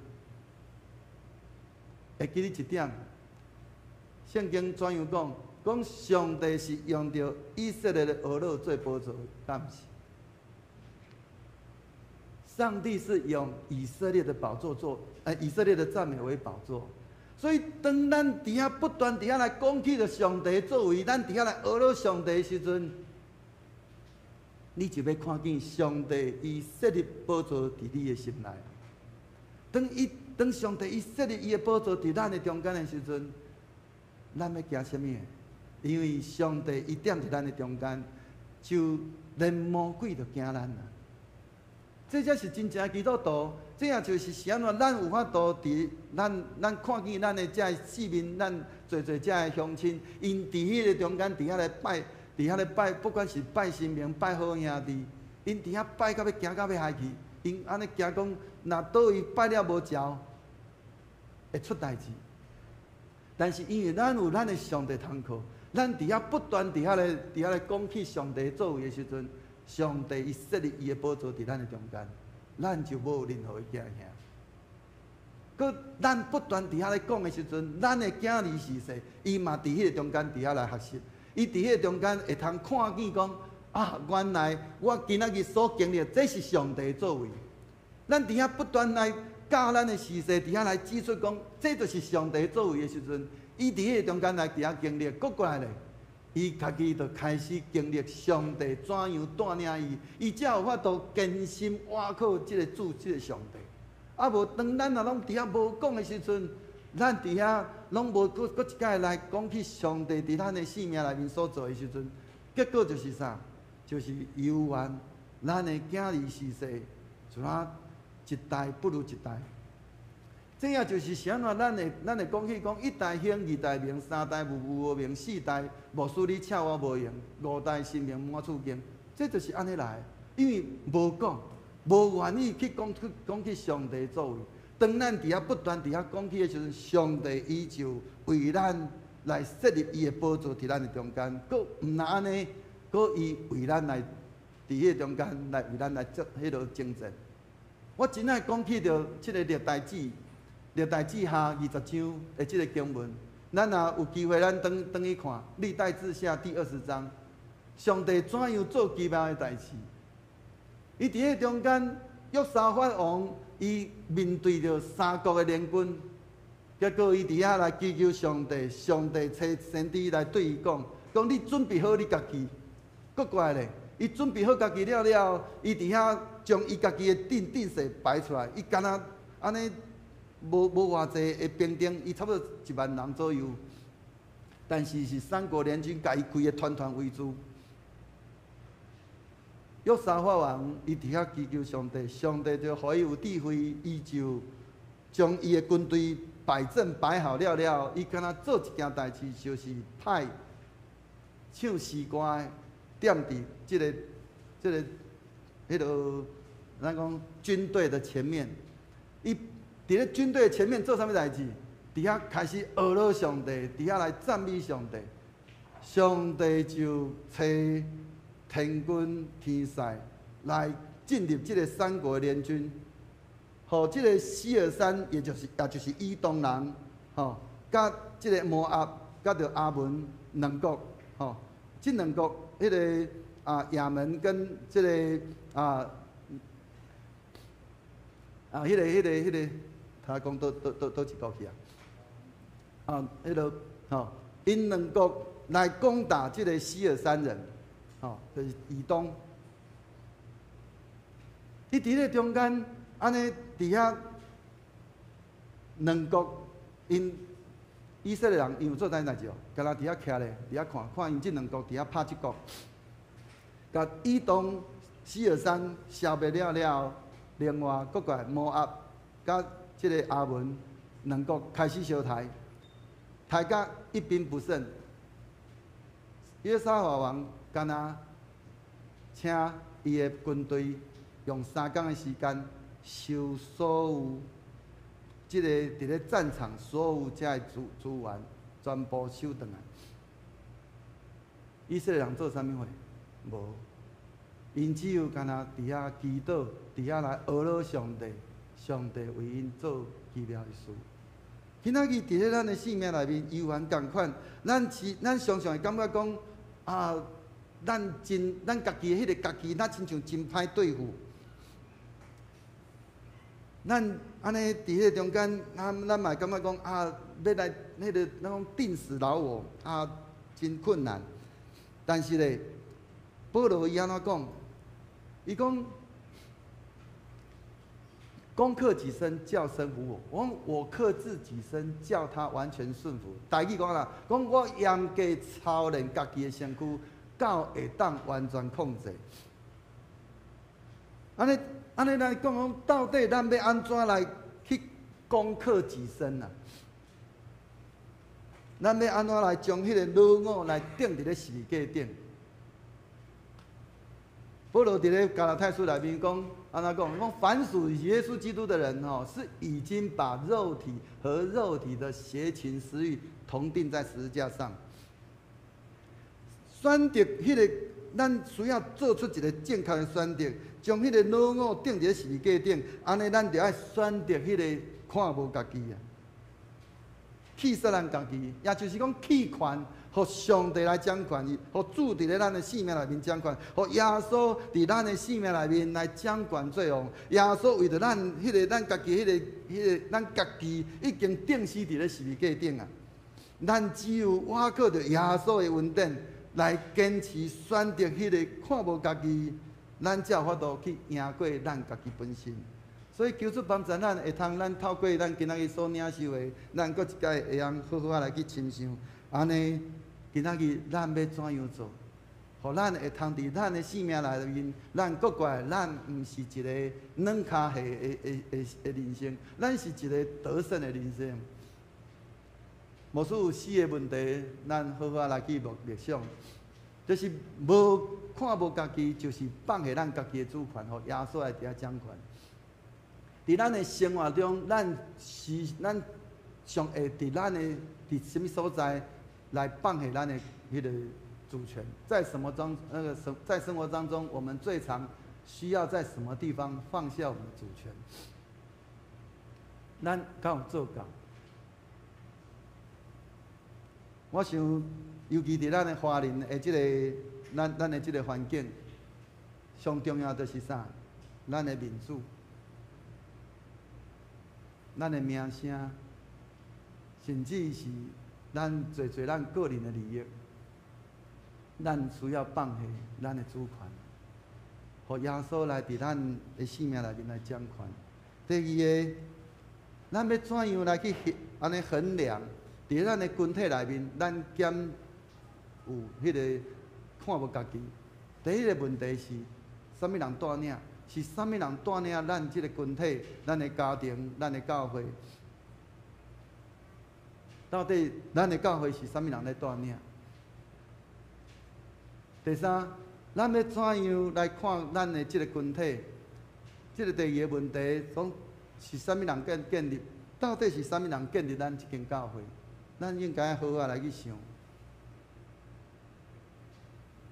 會記得一點，聖經怎樣講？講上帝是用著以色列的哀樂做寶座，敢毋是？上帝是用以色列的寶座做，以色列的讚美為寶座。所以，當咱佇遐不斷佇遐來講起著上帝作為，咱佇遐來哀樂上帝的時陣，你就欲看見上帝伊設立寶座佇你的心內。當上帝伊設立伊的寶座佇咱的中間的時陣，咱欲驚啥物？因為上帝伊踮佇咱的中間，就連魔鬼都驚咱啦。這才是真正的基督徒，這也就是是按怎咱有法度佇咱咱看見咱的這个四面，咱濟濟這个鄉親，𪜶佇彼个中間佇遐來拜。佇遐咧拜，不管是拜神明、拜好兄弟，𪜶佇遐拜到欲驚到欲害去，𪜶按呢驚講，若佗位拜了無著，會出代誌。但是因為咱有咱的上帝通靠，咱佇遐不斷佇遐咧講起上帝作為的時陣，上帝伊設立伊的寶座佇咱的中間，咱就無任何的驚嚇。閣咱不斷佇遐咧講的時陣，咱的囝兒士師，伊嘛佇彼个中間佇遐來學習。伊佇彼个中間會通看見講啊，原來我今仔日所經歷，這是上帝作為。咱佇遐不斷來教咱的士師，佇遐來指出講，這就是上帝作為的時陣，伊佇彼個中間來佇遐經歷，閣過來咧，伊家己就開始經歷上帝怎樣帶領伊，伊才有法度堅心倚靠這個主，這個上帝。啊無當咱若攏佇遐無講的時陣，咱佇遐攏無閣閣一擺來講起上帝佇咱的生命內面所做的時陣，結果就是啥？就是猶原咱的囝兒士師，就若一代不如一代。這也就是啥物？咱會講起講一代興，二代明，三代無無明，四代牧師你請我無閒，五代神明滿厝驚。這就是按呢來，因為無講，無願意去講去講起上帝作為。當咱佇遐不斷佇遐講起的時陣，上帝伊就為咱來設立伊的寶座佇咱的中間，閣毋但按呢，閣伊為咱來佇彼个中間來為咱來做彼落征戰。我真愛講起著這个歷代志，歷代志下20章的這个經文，咱若有機會，咱轉轉去看歷代志下第二十章，上帝怎樣做奇妙的代誌？伊佇彼个中間，約沙法王。伊面對著三國的聯軍，結果伊佇遐來祈求上帝，上帝差先知來對伊講：講你準備好你家己，閣過來咧，伊準備好家己了了，伊佇遐將伊家己的陣勢擺出來，伊敢若按呢無偌濟的兵丁，伊差不多1萬人左右，但是是三國聯軍共伊規个團團圍住。約沙法王伊佇遐祈求上帝，上帝就予伊有智慧，伊就將伊的軍隊擺陣擺好了了，伊敢若做一件代誌，就是派唱詩歌的踮佇這個彼落，咱講軍隊的前面，伊佇咧軍隊前面做啥物代誌？佇遐開始呵咾上帝，佇遐來讚美上帝，上帝就差天軍天使來進入這個三國聯軍，予這個西珥山，也就是以東人，吼，佮這個摩押，佮著亞捫兩國，吼，這兩國彼個亞捫跟這個彼個，他講佗一國去啊？彼個吼，𪜶兩國來攻打這個西珥山人。吼，就是以東。伊佇咧中間，按呢佇遐兩國，𪜶以色列人𪜶有做啥代誌哦？敢若佇遐徛咧，佇遐看看𪜶這兩國佇遐拍這國，共以東西珥山消滅了了後，另外閣過來摩押佮這個亞捫兩國開始相刣，刣甲一兵不剩。約沙法王敢若請伊的軍隊用3工的時間收所有這個佇咧戰場所有這个資源全部收轉來。以色列人做啥物貨？無，𪜶只有干焦佇遐祈禱，佇遐來呵咾上帝，上帝為𪜶做奇妙的事。今仔日佇咧咱的生命內面，猶原仝款，咱常常會感覺講啊，咱家己的彼個家己，若親像真歹對付。咱按呢佇彼個中間，咱嘛會感覺講啊，欲來彼個咱講釘死老我啊，真困難。但是咧，保羅伊按怎講？伊講攻克己身，叫身服我。我講我克制己身，叫他完全順服。台語講啦，講我嚴格操練家己的身軀，到會當完全控制。按呢，按呢來講講，到底咱欲按怎來去攻克己身啊？咱欲按怎來將彼個老我來釘佇咧十字架頂？保羅佇咧加拉太書內面講，按怎講？講凡屬耶穌基督的人，吼，是已經把肉體和肉體的邪情私慾同釘在十字架上。選擇彼個，咱需要做出一個正確的選擇，將彼個老我釘佇咧十字架頂，按呢，咱就愛選擇彼個看無家己啊，棄殺咱家己，也就是講棄權，予上帝來掌權，予主佇咧咱的生命內面掌權，予耶穌佇咱的生命內面來掌權做王。耶穌為著咱彼個咱家己彼個彼個咱家己已經釘死佇咧十字架頂啊！咱只有倚靠著耶穌的恩典來堅持選擇彼個看無家己，咱才有法度去贏過咱家己本身。所以求主幫助咱，會通咱透過咱今仔日所領受的，咱閣一擺會用好好仔來去深想。按呢，今仔日咱欲怎樣做？予咱會通佇咱的生命內面，咱閣過來，咱毋是一個軟跤下的人生，咱是一個得勝的人生。牧師有四个問題，咱好好來去默想，就是無看無家己，就是放下咱家己的主權，予耶穌來佇遐掌權。佇咱的生活中，咱上會佇咱的佇啥物所在來放下咱的彼個主權？在什麼中那個生在生活當中，我們最常需要在什麼地方放下我們的主權？咱敢有做到？我想，尤其佇咱的華人的這個咱的這個環境，上重要就是啥？咱的面子，咱的名聲，甚至是咱濟濟咱個人的利益。咱需要放下咱的主權，予耶穌來佇咱的生命內面來掌權。第二个，咱欲怎樣來去按呢衡量？佇咱的群體內面，咱敢有彼个看無家己？第一个問題是，啥物人帶領？是啥物人帶領咱這个群體、咱的家庭、咱的教會？到底咱的教會是啥物人咧帶領？第三，咱欲怎樣來看咱的這个群體？這个第二个問題，講是啥物人建立？到底是啥物人建立咱這間教會？咱應該好好來去想。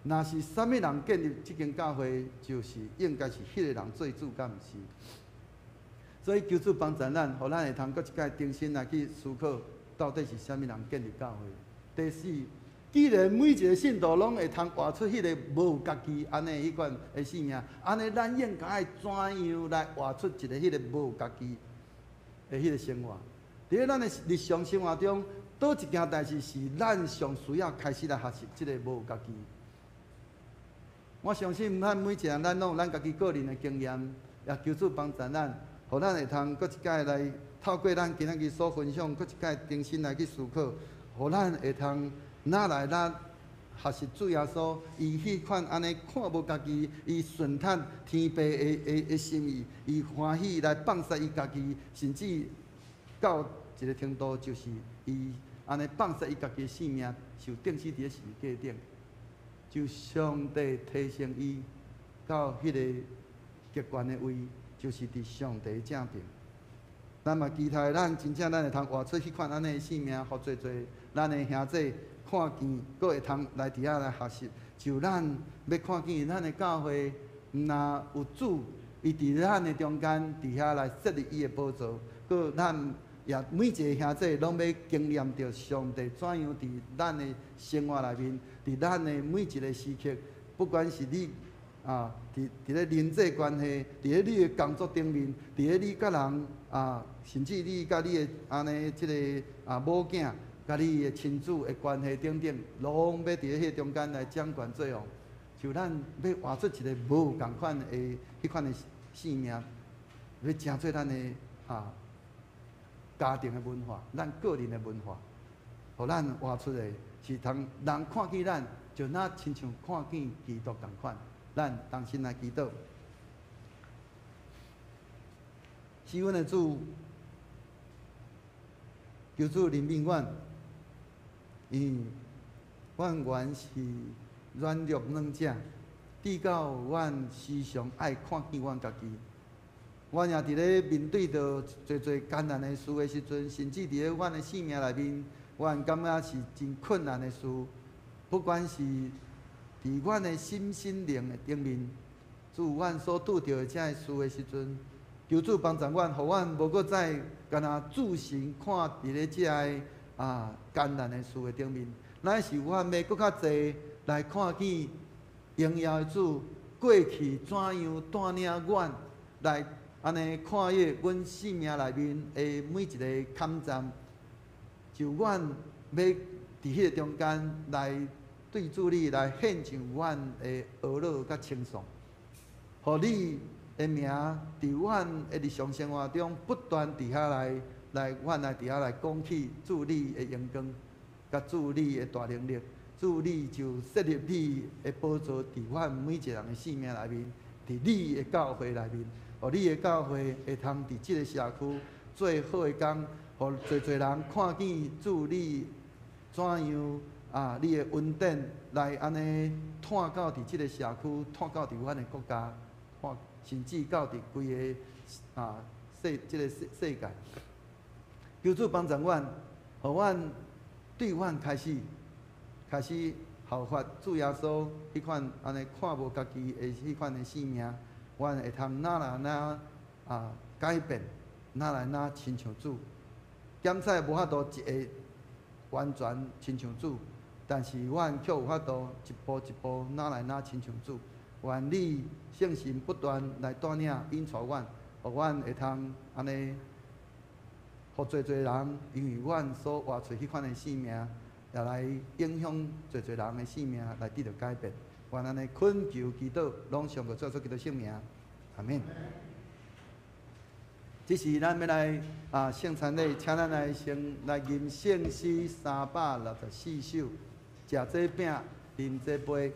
若是啥物人建立這間教會，就是應該是彼個人做主，敢毋是？所以求主幫助咱，予咱會通閣一擺重新來去思考，到底是啥物人建立教會？第四，既然每一个信徒攏會通活出彼个無家己按呢彼款的生命，按呢咱應該愛怎樣來活出一个彼个無家己的彼个生活？佇咧咱的日常生活中，佗一件代誌是咱上需要開始來學習這个無家己。我相信咱每一个人，咱攏有咱家己個人的經驗，也求主幫助咱，予咱會通閣一擺來透過咱今仔日所分享，閣一擺重新來去思考，予咱會通哪來咱學習主耶穌，伊彼款按呢看無家己，伊順服天父的心意，伊歡喜來放捨伊家己，甚至到一个程度，就是伊按呢放捨伊家己的性命，受釘死佇咧十字架頂。就上帝提升伊到彼个極懸的位，就是佇上帝正爿。咱嘛期待咱真正咱會通活出彼款按呢的生命，予濟濟咱的兄弟看見，閣會通來佇遐來學習。就咱欲看見咱的教會，毋若有主，伊佇咱的中間，佇遐來設立伊的寶座，閣咱也每一个兄弟攏欲經驗著上帝怎樣佇咱的生活內面，佇咱的每一个時刻，不管是你啊，佇咧人際關係，佇咧你的工作頂面，佇咧你佮人啊，甚至你佮你的按呢這个啊某囝，佮你的親子的關係等等，攏欲佇咧彼中間來掌權作王。就咱欲活出一个無仝款的彼款的生命，欲成做咱的啊家庭的文化，咱個人的文化，予咱活出來是通人看見咱，就若親像看見基督仝款。咱同心來祈禱，是阮的主，求主憐憫阮，因為阮原是軟弱軟者，至到阮時常愛看見阮家己。阮也佇咧面對著濟濟艱難的事的時陣，甚至佇咧阮的生命內面，阮感覺是真困難的事。不管是佇阮的心心靈的頂面，主阮所拄著的這个事的時陣，求主幫助阮，予阮無閣再干焦注神看佇咧這个啊艱難的事的頂面，乃是阮欲閣較濟來看見榮耀的主過去怎樣帶領阮來按呢跨越阮生命內面的每一个坎站，就阮欲佇彼个中間來對主你來獻上阮的懊惱佮稱頌，予你的名佇阮的日常生活中不斷佇遐來來，阮來佇遐來講起主你的榮光，佮主你的大能力，主你就設立你的寶座佇阮每一个人的生命內面，佇你的教會內面，予你的教會會通佇這个社區做好的工，予濟濟人看見主你怎樣啊，你的恩典來按呢湠到佇這个社區，湠到佇阮的國家，湠甚至到佇規个啊世這个世界。求主幫助阮，予阮對阮開始效法主耶穌彼款按呢看無家己的彼款的生命，阮會通哪來哪啊改變，哪來哪親像主。檢採無法度一下完全親像主，但是阮卻有法度一步一步哪來哪親像主。願你聖神不斷來帶領引導阮，予阮會通按呢，予濟濟人因為阮所活出彼款的生命，也來影響濟濟人的性命來得著改變。願按呢懇求祈禱，攏上過主耶穌基督聖名，阿們。這時咱欲來聖餐禮，請咱來先來吟聖詩364首，食這餅，啉這杯。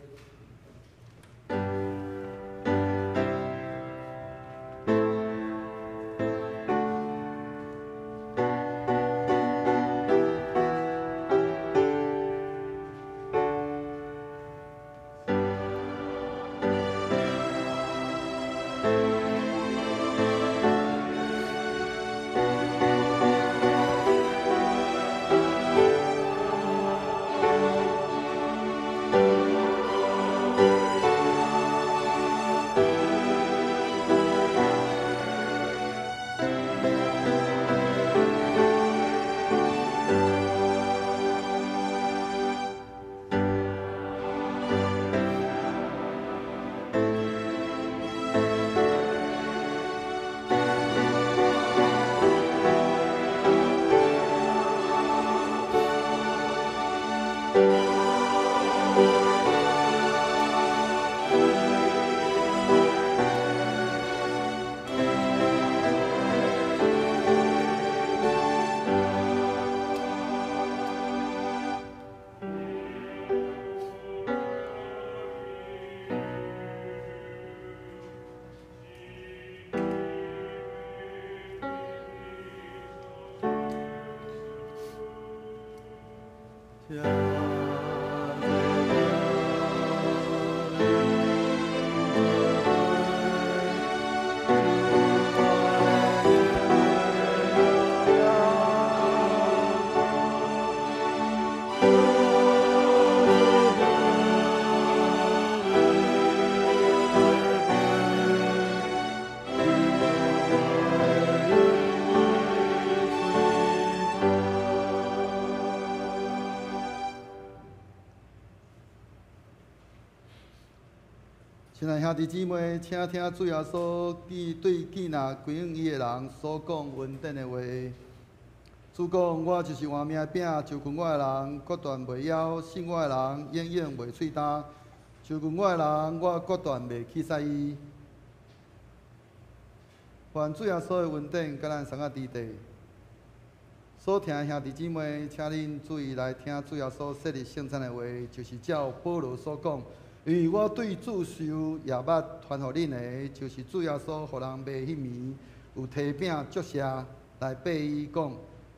親愛兄弟姊妹，請聽主耶穌對建立歸向伊的人所講恩典的話。主講：我就是活命的餅，就近我的人，決斷袂枵；信我的人，永遠袂喙焦。就近我的人，我決斷袂棄絕伊。願主耶穌的恩典，佮咱相佮佇地。所聽的兄弟姊妹，請恁注意來聽主耶穌設立聖餐的話，就是照保羅所講。因為我對主受也捌傳予恁的，就是主耶穌予人賣彼暝，有提餅祝謝來擘伊講：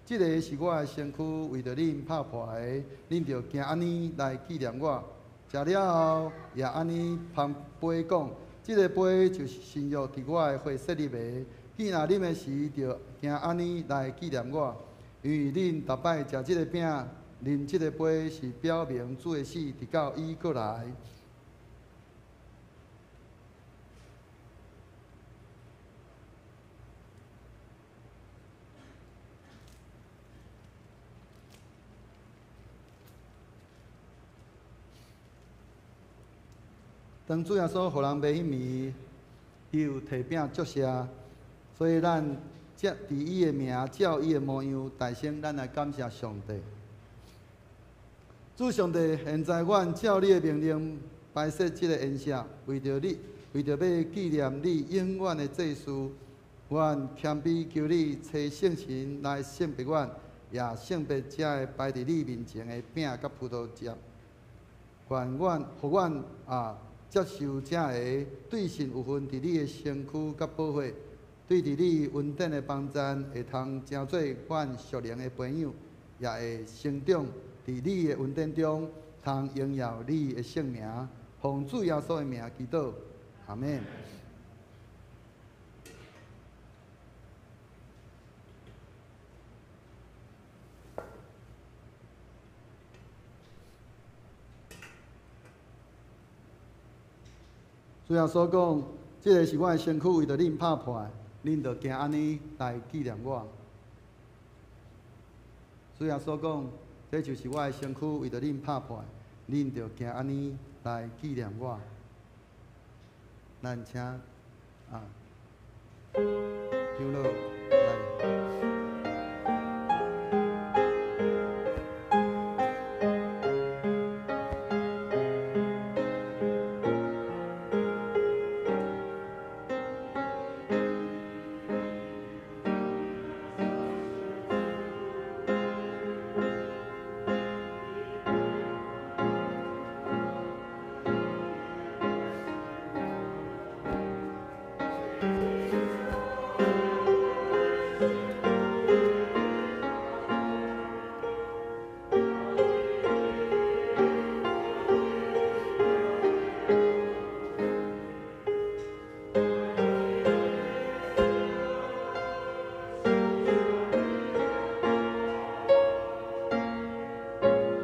這个是我的身軀，為著恁拍破的，恁著行按呢來紀念我。食了後，也按呢捧杯講：這个杯就是新約佇我的血設立的，既若啉的時，著行按呢來紀念我。因為恁逐擺食這个餅，啉這个杯，是表明主的死，直到伊閣來。當主耶穌予人賣彼暝，伊有提餅祝謝，所以咱藉佇伊的名，照伊的模樣，大聲咱來感謝上帝。主上帝，現在阮照你的命令擺設這个筵席，為著你，為著欲紀念你永遠的祭司，阮謙卑求你差聖神來聖別阮，也聖別這个擺佇你面前的餅佮葡萄汁。願阮，予阮接受這个對神有份佇你的身軀佮寶血，對佇你恩典的幫贊，會通成做阮屬靈的培養，也會成長佇你的恩典中，通榮耀你的聖名。奉主耶穌的名祈禱，阿們。主耶穌講：這个是我的身軀，為著恁拍破的，恁著行按呢來紀念我。主耶穌講：這就是我的身軀，為著恁拍破的，恁著行按呢來紀念我。咱請長老來。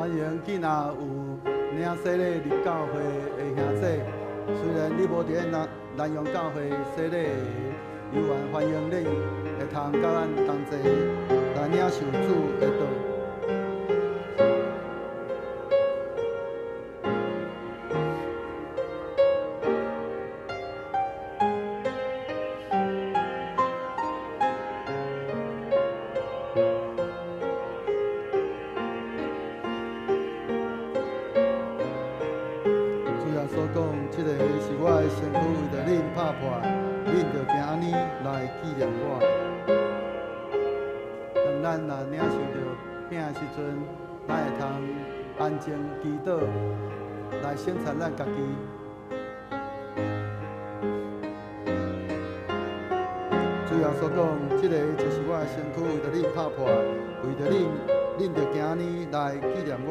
歡迎囝若有領洗禮入教會的兄弟，雖然你無佇咧南陽教會洗禮的，猶原歡迎你會通佮咱同齊來領受主的道。省察咱家己。主耶穌講，這個就是我的身軀，為著恁拍破，為著恁，恁著行按呢來紀念我。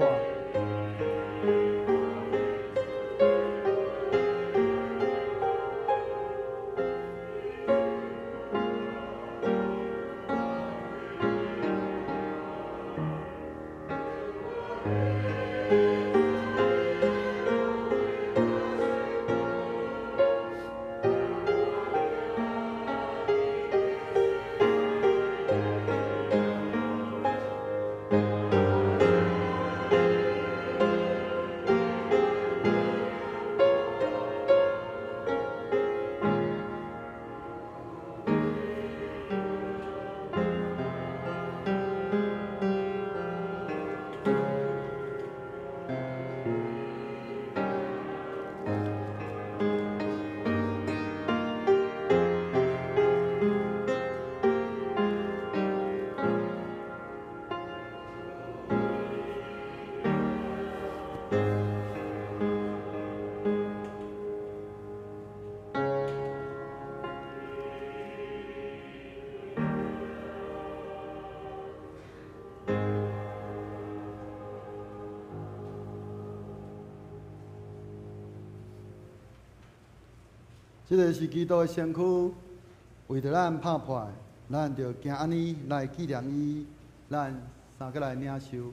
這個是基督的身軀，為著咱拍破，咱就行按呢來紀念伊，咱三個來領受。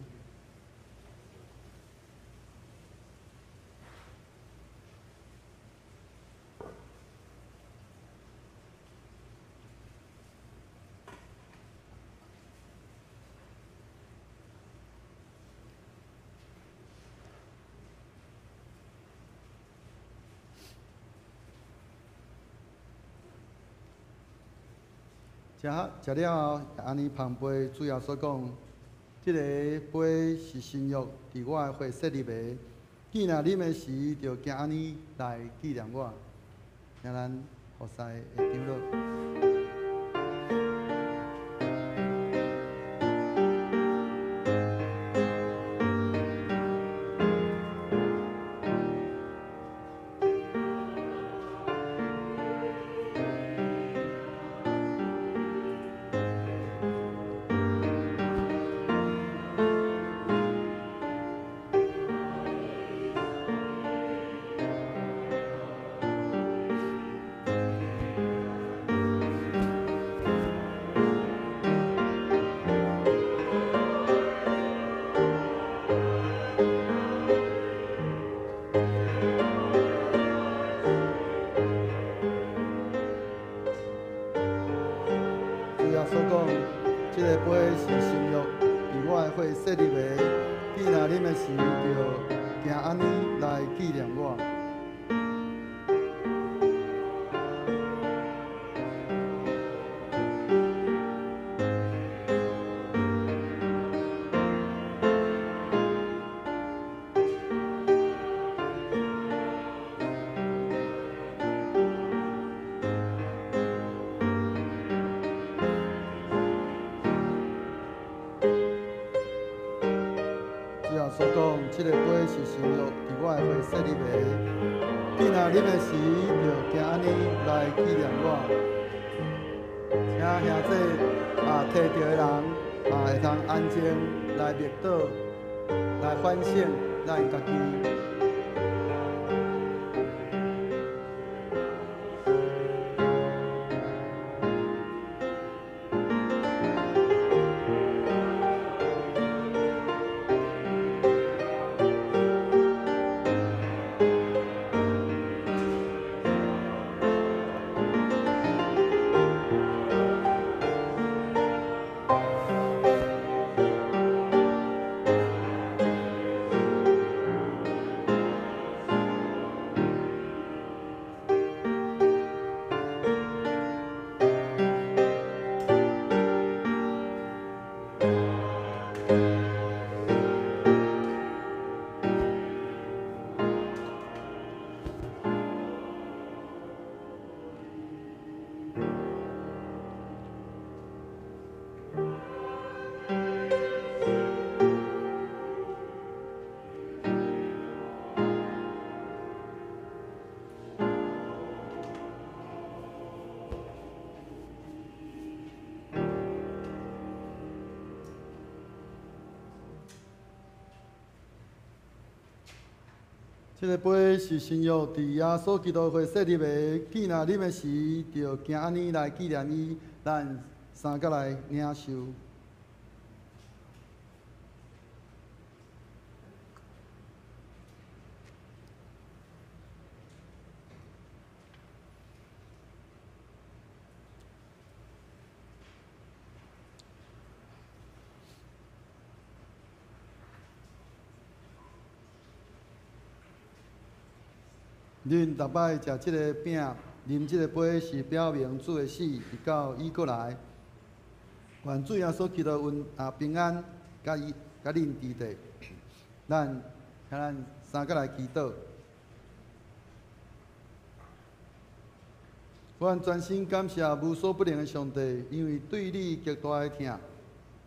食了後，按呢捧杯，主耶穌講：這个杯是新約，佇我的血設立的。既若啉的時，就行按呢來紀念我。請咱服侍的長老。所講，這个杯是新約，佇我的血設立的。囝若啉的時，就行按呢來紀念我。請兄弟啊，提著的人啊，會通安靜來默禱，來反省咱家己。這个杯是新約佇耶穌基督會設立的，既若啉的時，就行按呢來紀念伊。咱三角來領受。恁逐擺食這个餅，啉這個杯，是表明主的死，直到伊閣來。願主耶穌基督恩平安，佮伊佮恁佇底。咱請咱三個來祈禱。阮專心感謝無所不能的上帝，因為對你極大的疼，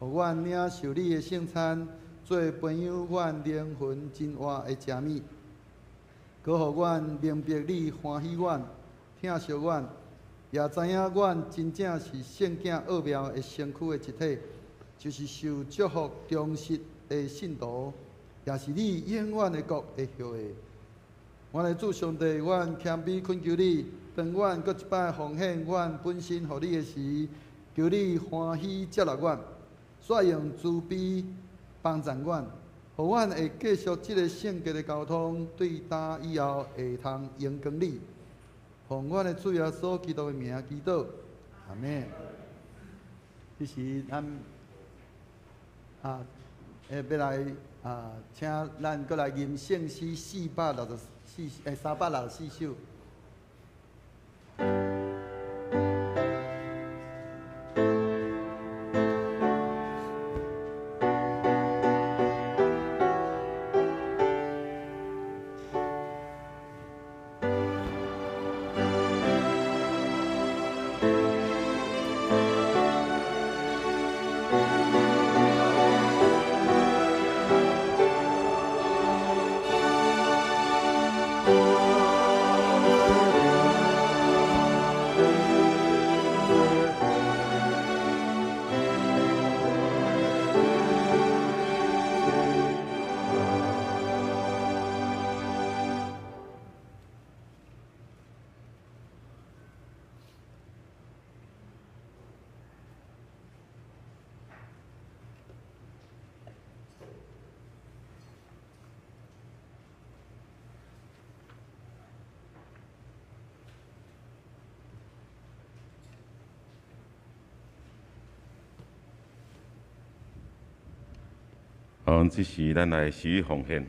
予阮領受你的聖餐，做培養阮靈魂真活的食物。閣予阮明白你歡喜阮、疼惜阮，也知影阮真正是聖潔奧妙的身軀的一體，就是受祝福忠實的信徒，也是你永遠的國的後裔。阮的主上帝，阮謙卑懇求你，當阮閣一擺奉獻阮本身予你的時，求你歡喜接納阮，煞用慈悲幫助阮。予阮會繼續這个聖潔的交通，對今以後會通榮光你。奉阮的主耶穌基督的名祈禱，阿們。這時咱欲來請咱閣來吟聖詩464，364首。好，這時咱來施予奉獻。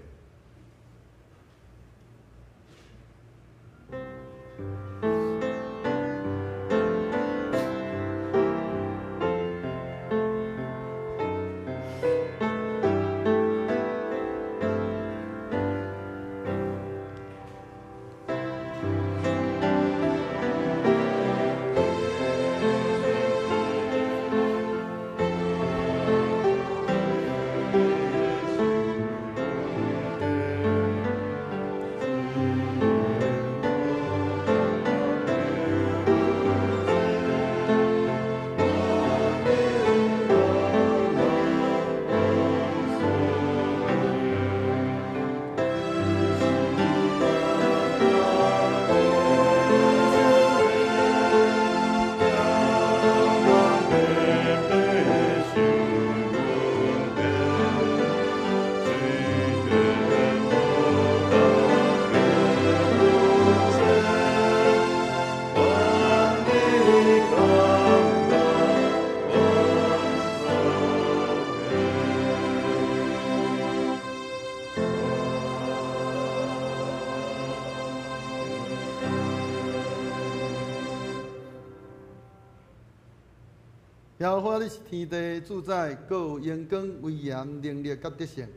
耶和華，你是天地主宰，閣有榮光、威嚴、能力佮得勝。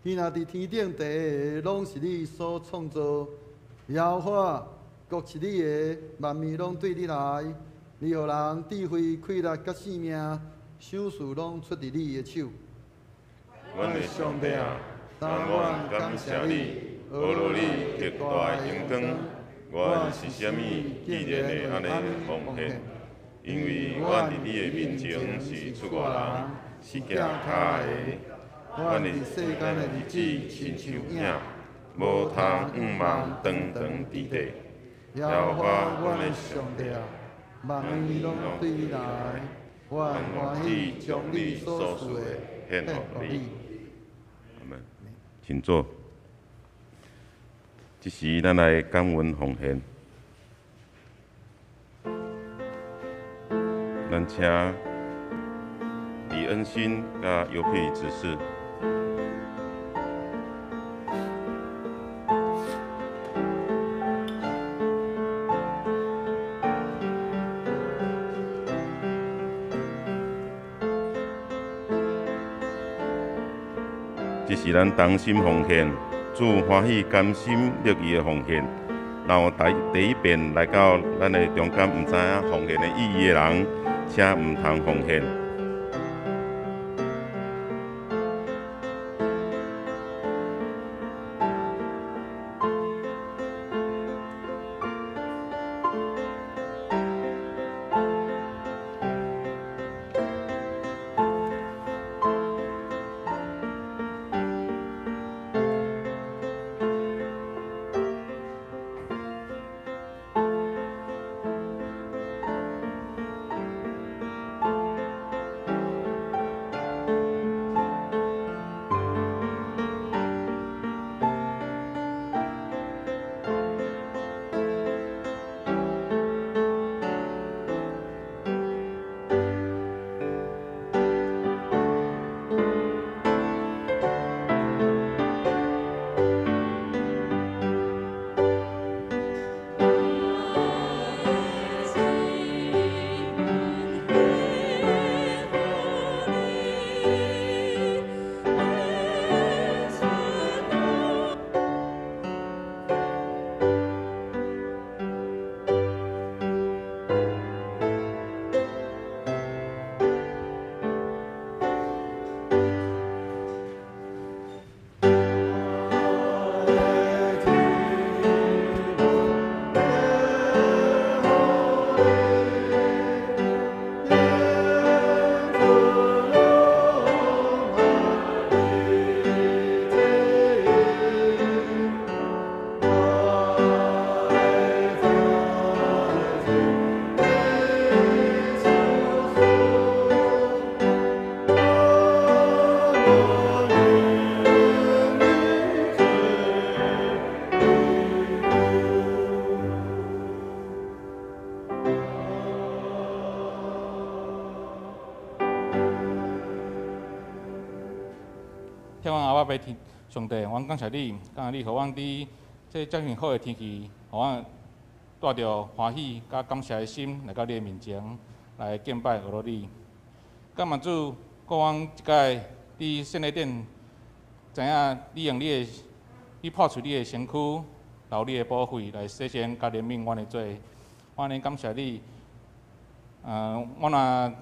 天若佇天頂地的，攏是你所創造。耶和華，國是你的，萬物攏對你來。你予人智慧、氣力佮性命，賞賜攏出佇你的手。阮的上帝啊，當阮感謝你，呵咾你極大的榮光，阮是啥物，竟然會按呢奉獻？因為阮佇你的面前是出外人，是行跤的。阮佇世間的日子親像影，無通向望長長佇地。耶和華阮的上帝啊，萬民攏對你來，阮歡喜將你所賜的獻予你。阿們，請坐。這時，咱來感恩奉獻。咱請李恩新佮尤佩儀執事。這是咱同心奉獻，主歡喜甘心樂意的奉獻。然後第一遍來到咱的中間，毋知影奉獻的意義的人，請毋通奉獻。阿爸天上帝，阮感謝你，感謝你，予阮佇這遮爾好的天氣，予阮帶著歡喜佮感謝的心來到你的面前來敬拜阿羅你。感謝主，顧阮一擺佇聖禮頂，知影你用你的，你破碎你的身軀，流你的寶血來洗淨佮憐憫阮的罪。阮呢感謝你，阮若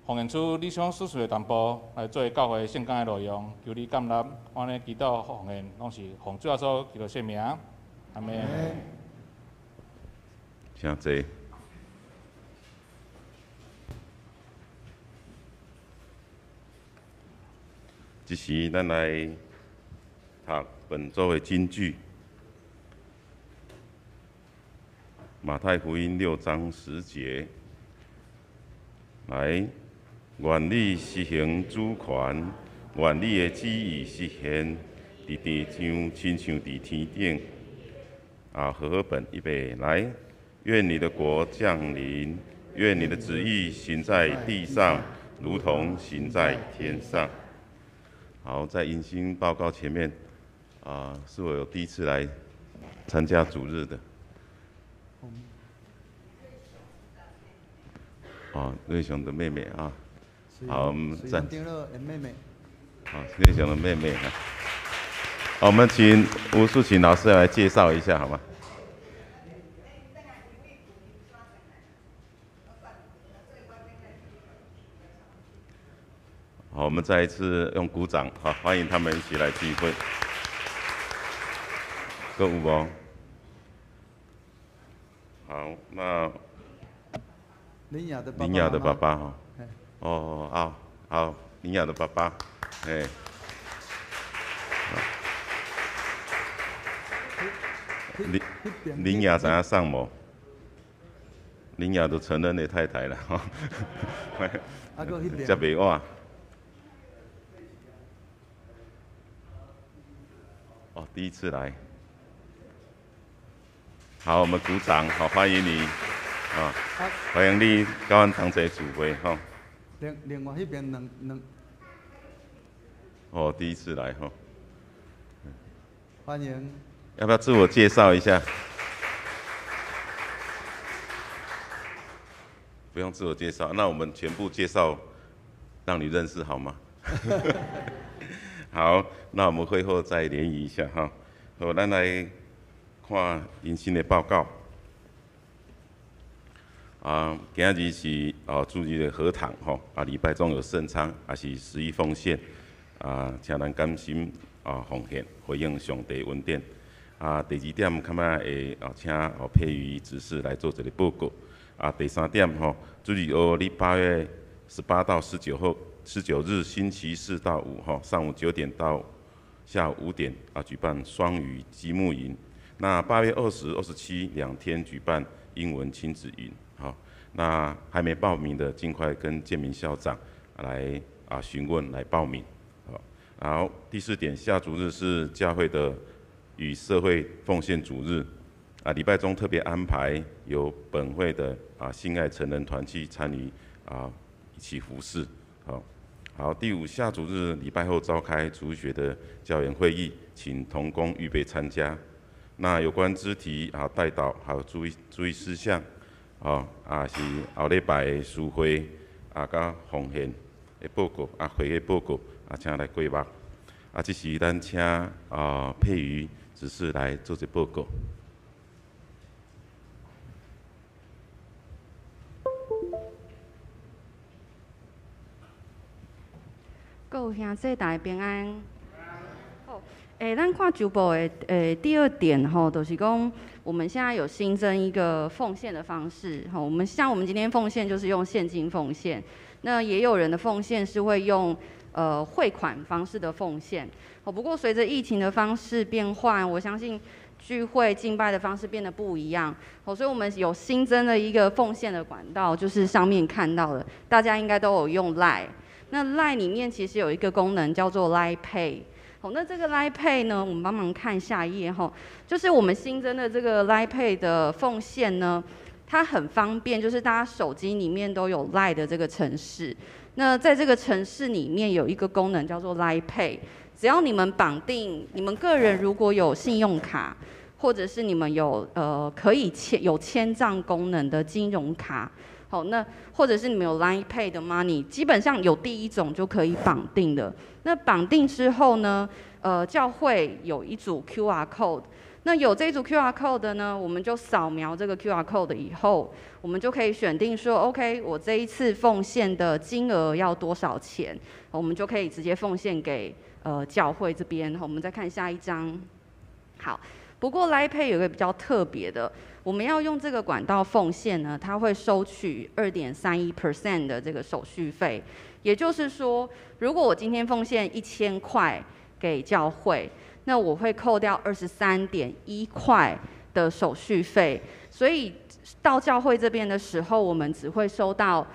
奉獻出你想所賜的淡薄來做教會聖工的路用，求你感納，阮的祈禱奉獻，攏是奉主耶穌基督聖名，阿們。請坐。這時，咱來讀本週的金句，馬太福音6章10節，來。願你實行主權，願你的旨意實現，佇地上親像佇天頂。啊，和合本預備來，願你的國降臨，願你的旨意行在地上，如同行在天上。好，在迎新報告前面，啊，是我有第一次來參加主日的。哦，瑞雄的妹妹啊。好，我們站。好，瑞雄的妹妹啊。好，我們請吳素琴老師來介紹一下，好嗎？好，我們再一次用鼓掌，好，歡迎他們一起來聚會。各有無？好，那林雅的爸爸哈。哦，好，好，林雅的爸爸，哎，林林雅知影送無？林雅都承認的太太啦，吼。啊，閣彼邊。接袂我。哦，第一次來。好，我們鼓掌，好，歡迎你，啊，歡迎你佮阮同齊聚會，吼。另外彼邊兩兩。哦，第一次來，吼。歡迎。要不要自我介紹一下？不用自我介紹，那我們全部介紹，讓你認識好嗎？好，那我們會後再聯誼一下哈。好，咱來看迎新的報告。啊，今日是啊主日的合堂吼，啊禮拜中有聖餐，也是十一奉獻。啊，請咱甘心啊奉獻，回應上帝恩典。啊，第二點，較仔會啊請哦佩瑜執事來做一個報告。啊，第三點吼，主日學佇8月18到19號，19日星期四到五吼，上午9點到下午5點啊，舉辦雙語積木營。那8月20、27兩天舉辦英文親子營。好，那還沒報名的，盡快跟建明校長來啊詢問來報名。好，然後第四點，下主日是教會的與社會奉獻主日。啊，禮拜中特別安排由本會的啊信愛成人團契參與啊一起服侍。好，好，第五，下主日禮拜後召開主學的教研會議，請同工預備參加。那有關肢體啊代禱還有注意事項，哦啊是後禮拜的書會啊佮奉獻的報告啊會的報告啊，請來過目。啊，這時咱請啊佩瑜執事來做一報告。各位兄弟，大家平安。好，咱看週報的第二點吼，就是講我們現在有新增一個奉獻的方式吼。我們像我們今天奉獻就是用現金奉獻，那也有人的奉獻是會用匯款方式的奉獻。哦，不過隨着疫情的方式變換，我相信聚會敬拜的方式變得不一樣。哦，所以我們有新增了一個奉獻的管道，就是上面看到的，大家應該都有用 LINE。那 LINE 裡面其實有一個功能叫做 LINE Pay。好，那這個 LINE Pay 呢，我們幫忙看下一頁哈，就是我們新增的這個 LINE Pay 的奉獻呢，它很方便，就是大家手機裡面都有 LINE 的這個程式。那在這個程式裡面有一個功能叫做 LINE Pay，只要你們綁定，你們個人如果有信用卡，或者是你們有可以有簽帳功能的金融卡。好，那或者是你們有 LINE Pay 的 Money，基本上有第一種就可以綁定的。那綁定之後呢，教會有一組 QR code，那有這組 QR code 呢，我們就掃描這個 QR code 以後，我們就可以選定說，OK，我這一次奉獻的金額要多少錢，我們就可以直接奉獻給教會這邊。好，我們再看下一張。好，不過 LINE Pay 有一個比較特別的。我們要用這個管道奉獻呢，它會收取2.31% 的這個手續費。也就是說，如果我今天奉獻1000塊給教會，那我會扣掉23.1塊的手續費。所以到教會這邊的時候，我們只會收到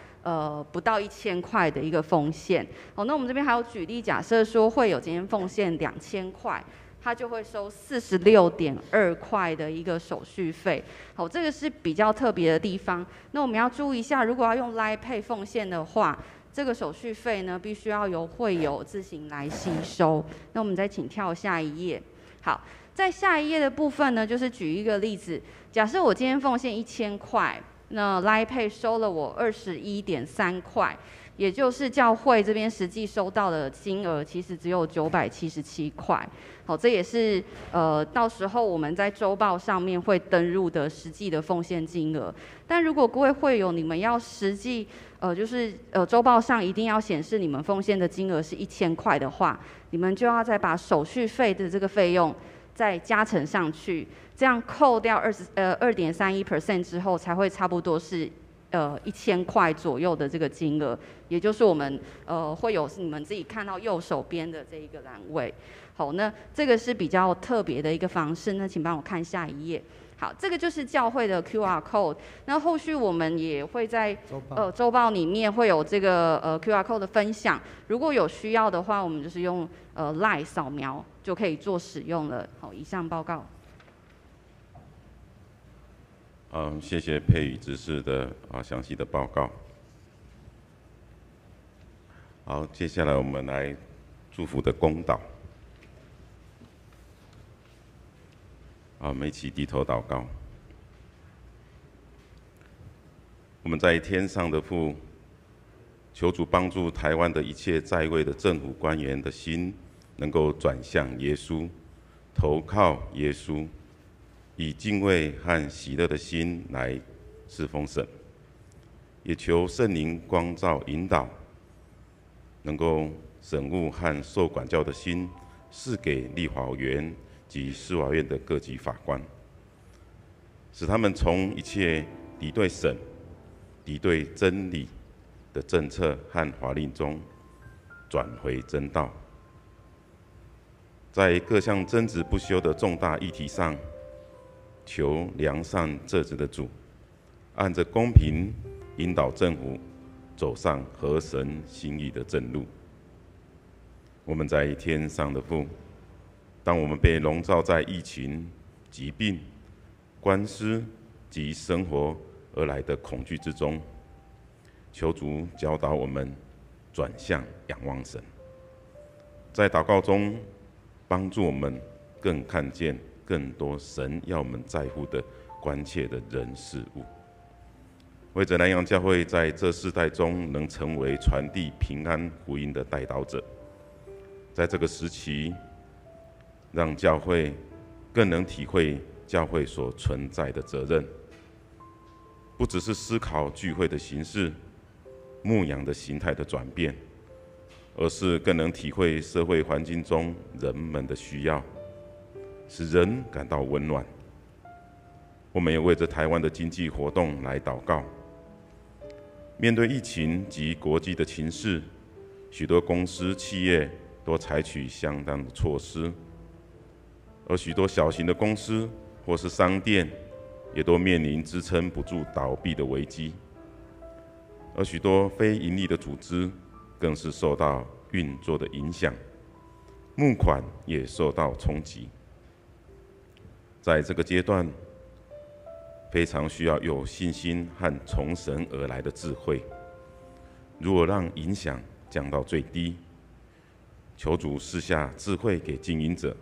不到1000塊的一個奉獻。好，那我們這邊還有舉例，假設說會友今天奉獻2000塊。他就會收46.2塊的一個手續費。好，這個是比較特別的地方。那我們要注意一下，如果要用 LINE Pay 奉獻的話，這個手續費呢，必須要由會友自行來吸收。那我們再請跳下一頁。好，在下一頁的部分呢，就是舉一個例子，假設我今天奉獻一千塊，那 LINE Pay 收了我21.3塊。也就是教會這邊實際收到的金額，其實只有977塊。好，這也是到時候我們在週報上面會登入的實際的奉獻金額。但如果各位會友你們要實際就是週報上一定要顯示你們奉獻的金額是一千塊的話，你們就要再把手續費的這個費用再加成上去，這樣扣掉2.31% 之後，才會差不多是1000塊左右的這個金額，也就是我們會有你們自己看到右手邊的這一個欄位。好，那這個是比較特別的一個方式。那請幫我看下一頁。好，這個就是教會的 QR code。那後續我們也會在週報裡面會有這個QR code 的分享。如果有需要的話，我們就是用LINE 掃描就可以做使用了。好，以上報告。謝謝佩宇執事的詳細的報告。好，接下來我們來祝福的公禱。好，我們一起低頭禱告。我們在天上的父，求主幫助台灣的一切在位的政府官員的心，能夠轉向耶穌，投靠耶穌，以敬畏和喜樂的心來侍奉神。也求聖靈光照引導，能夠省悟和受管教的心，賜給立法院及司法院的各級法官，使他們從一切敵對神、敵對真理的政策和法令中轉回真道，在各項爭執不休的重大議題上，求良善正直的主，按着公平引導政府走上合神心意的正路。我們在天上的父，當我們被籠罩在疫情、疾病、官司及生活而來的恐懼之中，求主教導我們轉向仰望神，在禱告中幫助我們更看見更多神要我們在乎的關切的人事物。為著南洋教會在這世代中能成為傳遞平安福音的代禱者，在這個時期，讓教會更能體會教會所存在的責任，不只是思考聚會的形式、牧養的形態的轉變，而是更能體會社會環境中人們的需要，使人感到溫暖。我們也為著台灣的經濟活動來禱告。面對疫情及國際的情勢，許多公司企業都採取相當的措施，而許多小型的公司或是商店，也都面臨支撐不住倒閉的危機，而許多非營利的組織更是受到運作的影響，募款也受到衝擊。在這個階段，非常需要有信心和從神而來的智慧。如果讓影響降到最低，求主賜下智慧給經營者，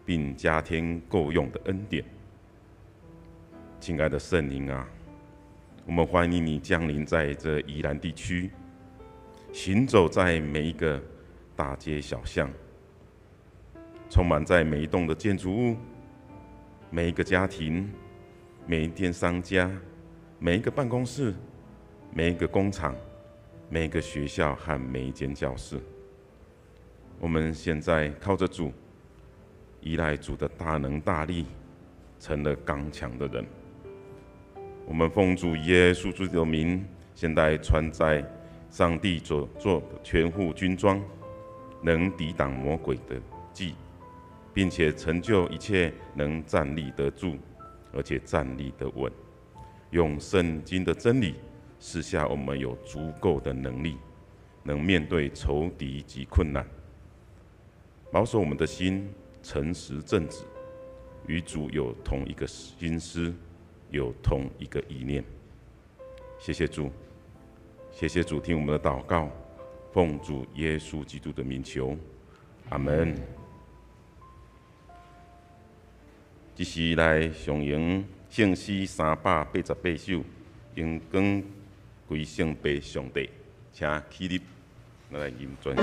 並加添夠用的恩典。親愛的聖靈啊，我們歡迎你降臨在這宜蘭地區，行走在每一個大街小巷，充滿在每一棟的建築物、每一個家庭、每一店商家、每一個辦公室、每一個工廠、每一個學校和每一間教室。我們現在靠着主，依賴主的大能大力，成了剛強的人。我們奉主耶穌基督的名，現在穿在上帝所做的全副軍裝，能抵擋魔鬼的計，並且成就一切，能站立得住，而且站立得穩。用聖經的真理賜下我們有足夠的能力，能面對仇敵及困難，保守我們的心誠實正直，與主有同一個心思，有同一個意念。謝謝主，謝謝主聽我們的禱告，奉主耶穌基督的名求，阿門。這時來上演聖詩388首，榮光歸聖父上帝，請起立，來吟全首。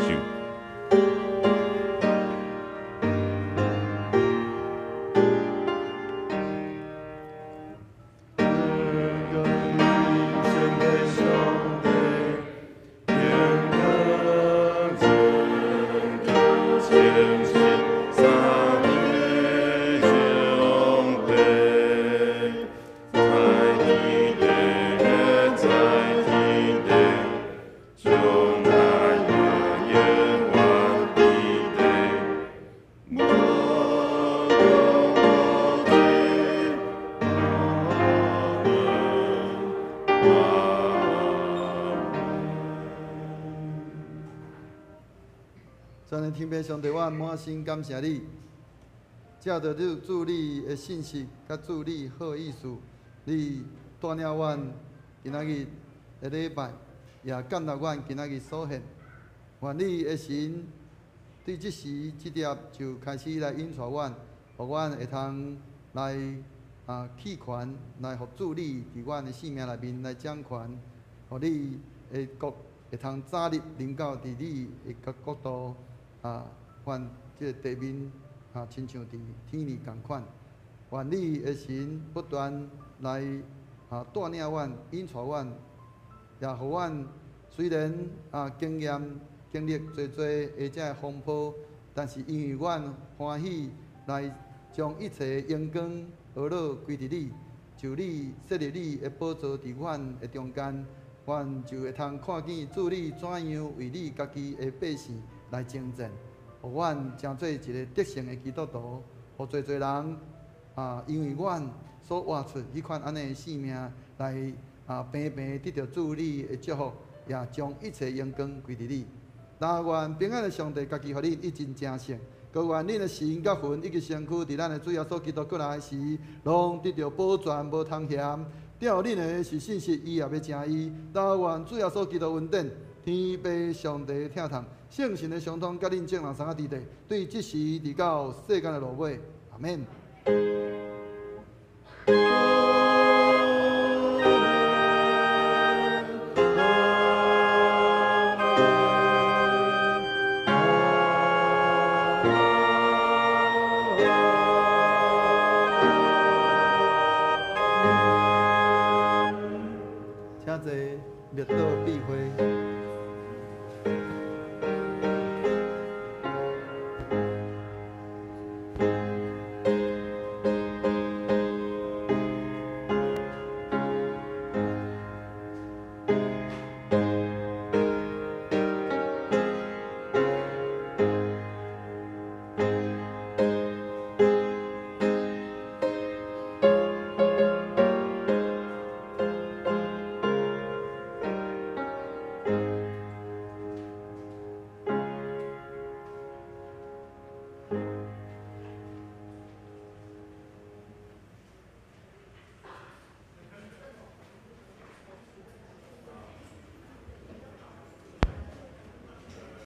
在的天父上帝，我滿心感謝你，藉著你主你的信實，佮主你好意思，你帶領阮今仔日的禮拜，也感謝阮今仔日所獻。願你的神對這時這粒就開始來引帶阮，予阮會通來棄權，來予主你佇阮的生命內面來掌權，予你的國會通早日臨到佇你的國度啊，願這個地面啊，親像佇天裡仝款。願你的神不斷來帶領阮、引帶阮，也予阮雖然經驗經歷濟濟的這個風波，但是因為阮歡喜來將一切榮光呵咾歸佇你，就你設立你的寶座佇阮的中間，阮就會通看見主你怎樣為你家己的百姓來征戰，予阮成做一個得勝的基督徒，予濟濟人因為阮所活出彼款按呢的生命，來平平得著主你的祝福，也將一切榮光歸佇你。但願平安的上帝家己予恁一盡成聖，閣願恁的心佮魂以及身軀，佇咱的主耶穌基督閣來時，攏得著保全無通嫌。疼恁的是信實，伊也欲成伊。但願主耶穌基督恩典，天父上帝疼痛，聖神的相通，佮恁眾人三個弟弟，對這時直到世間的落尾。阿們。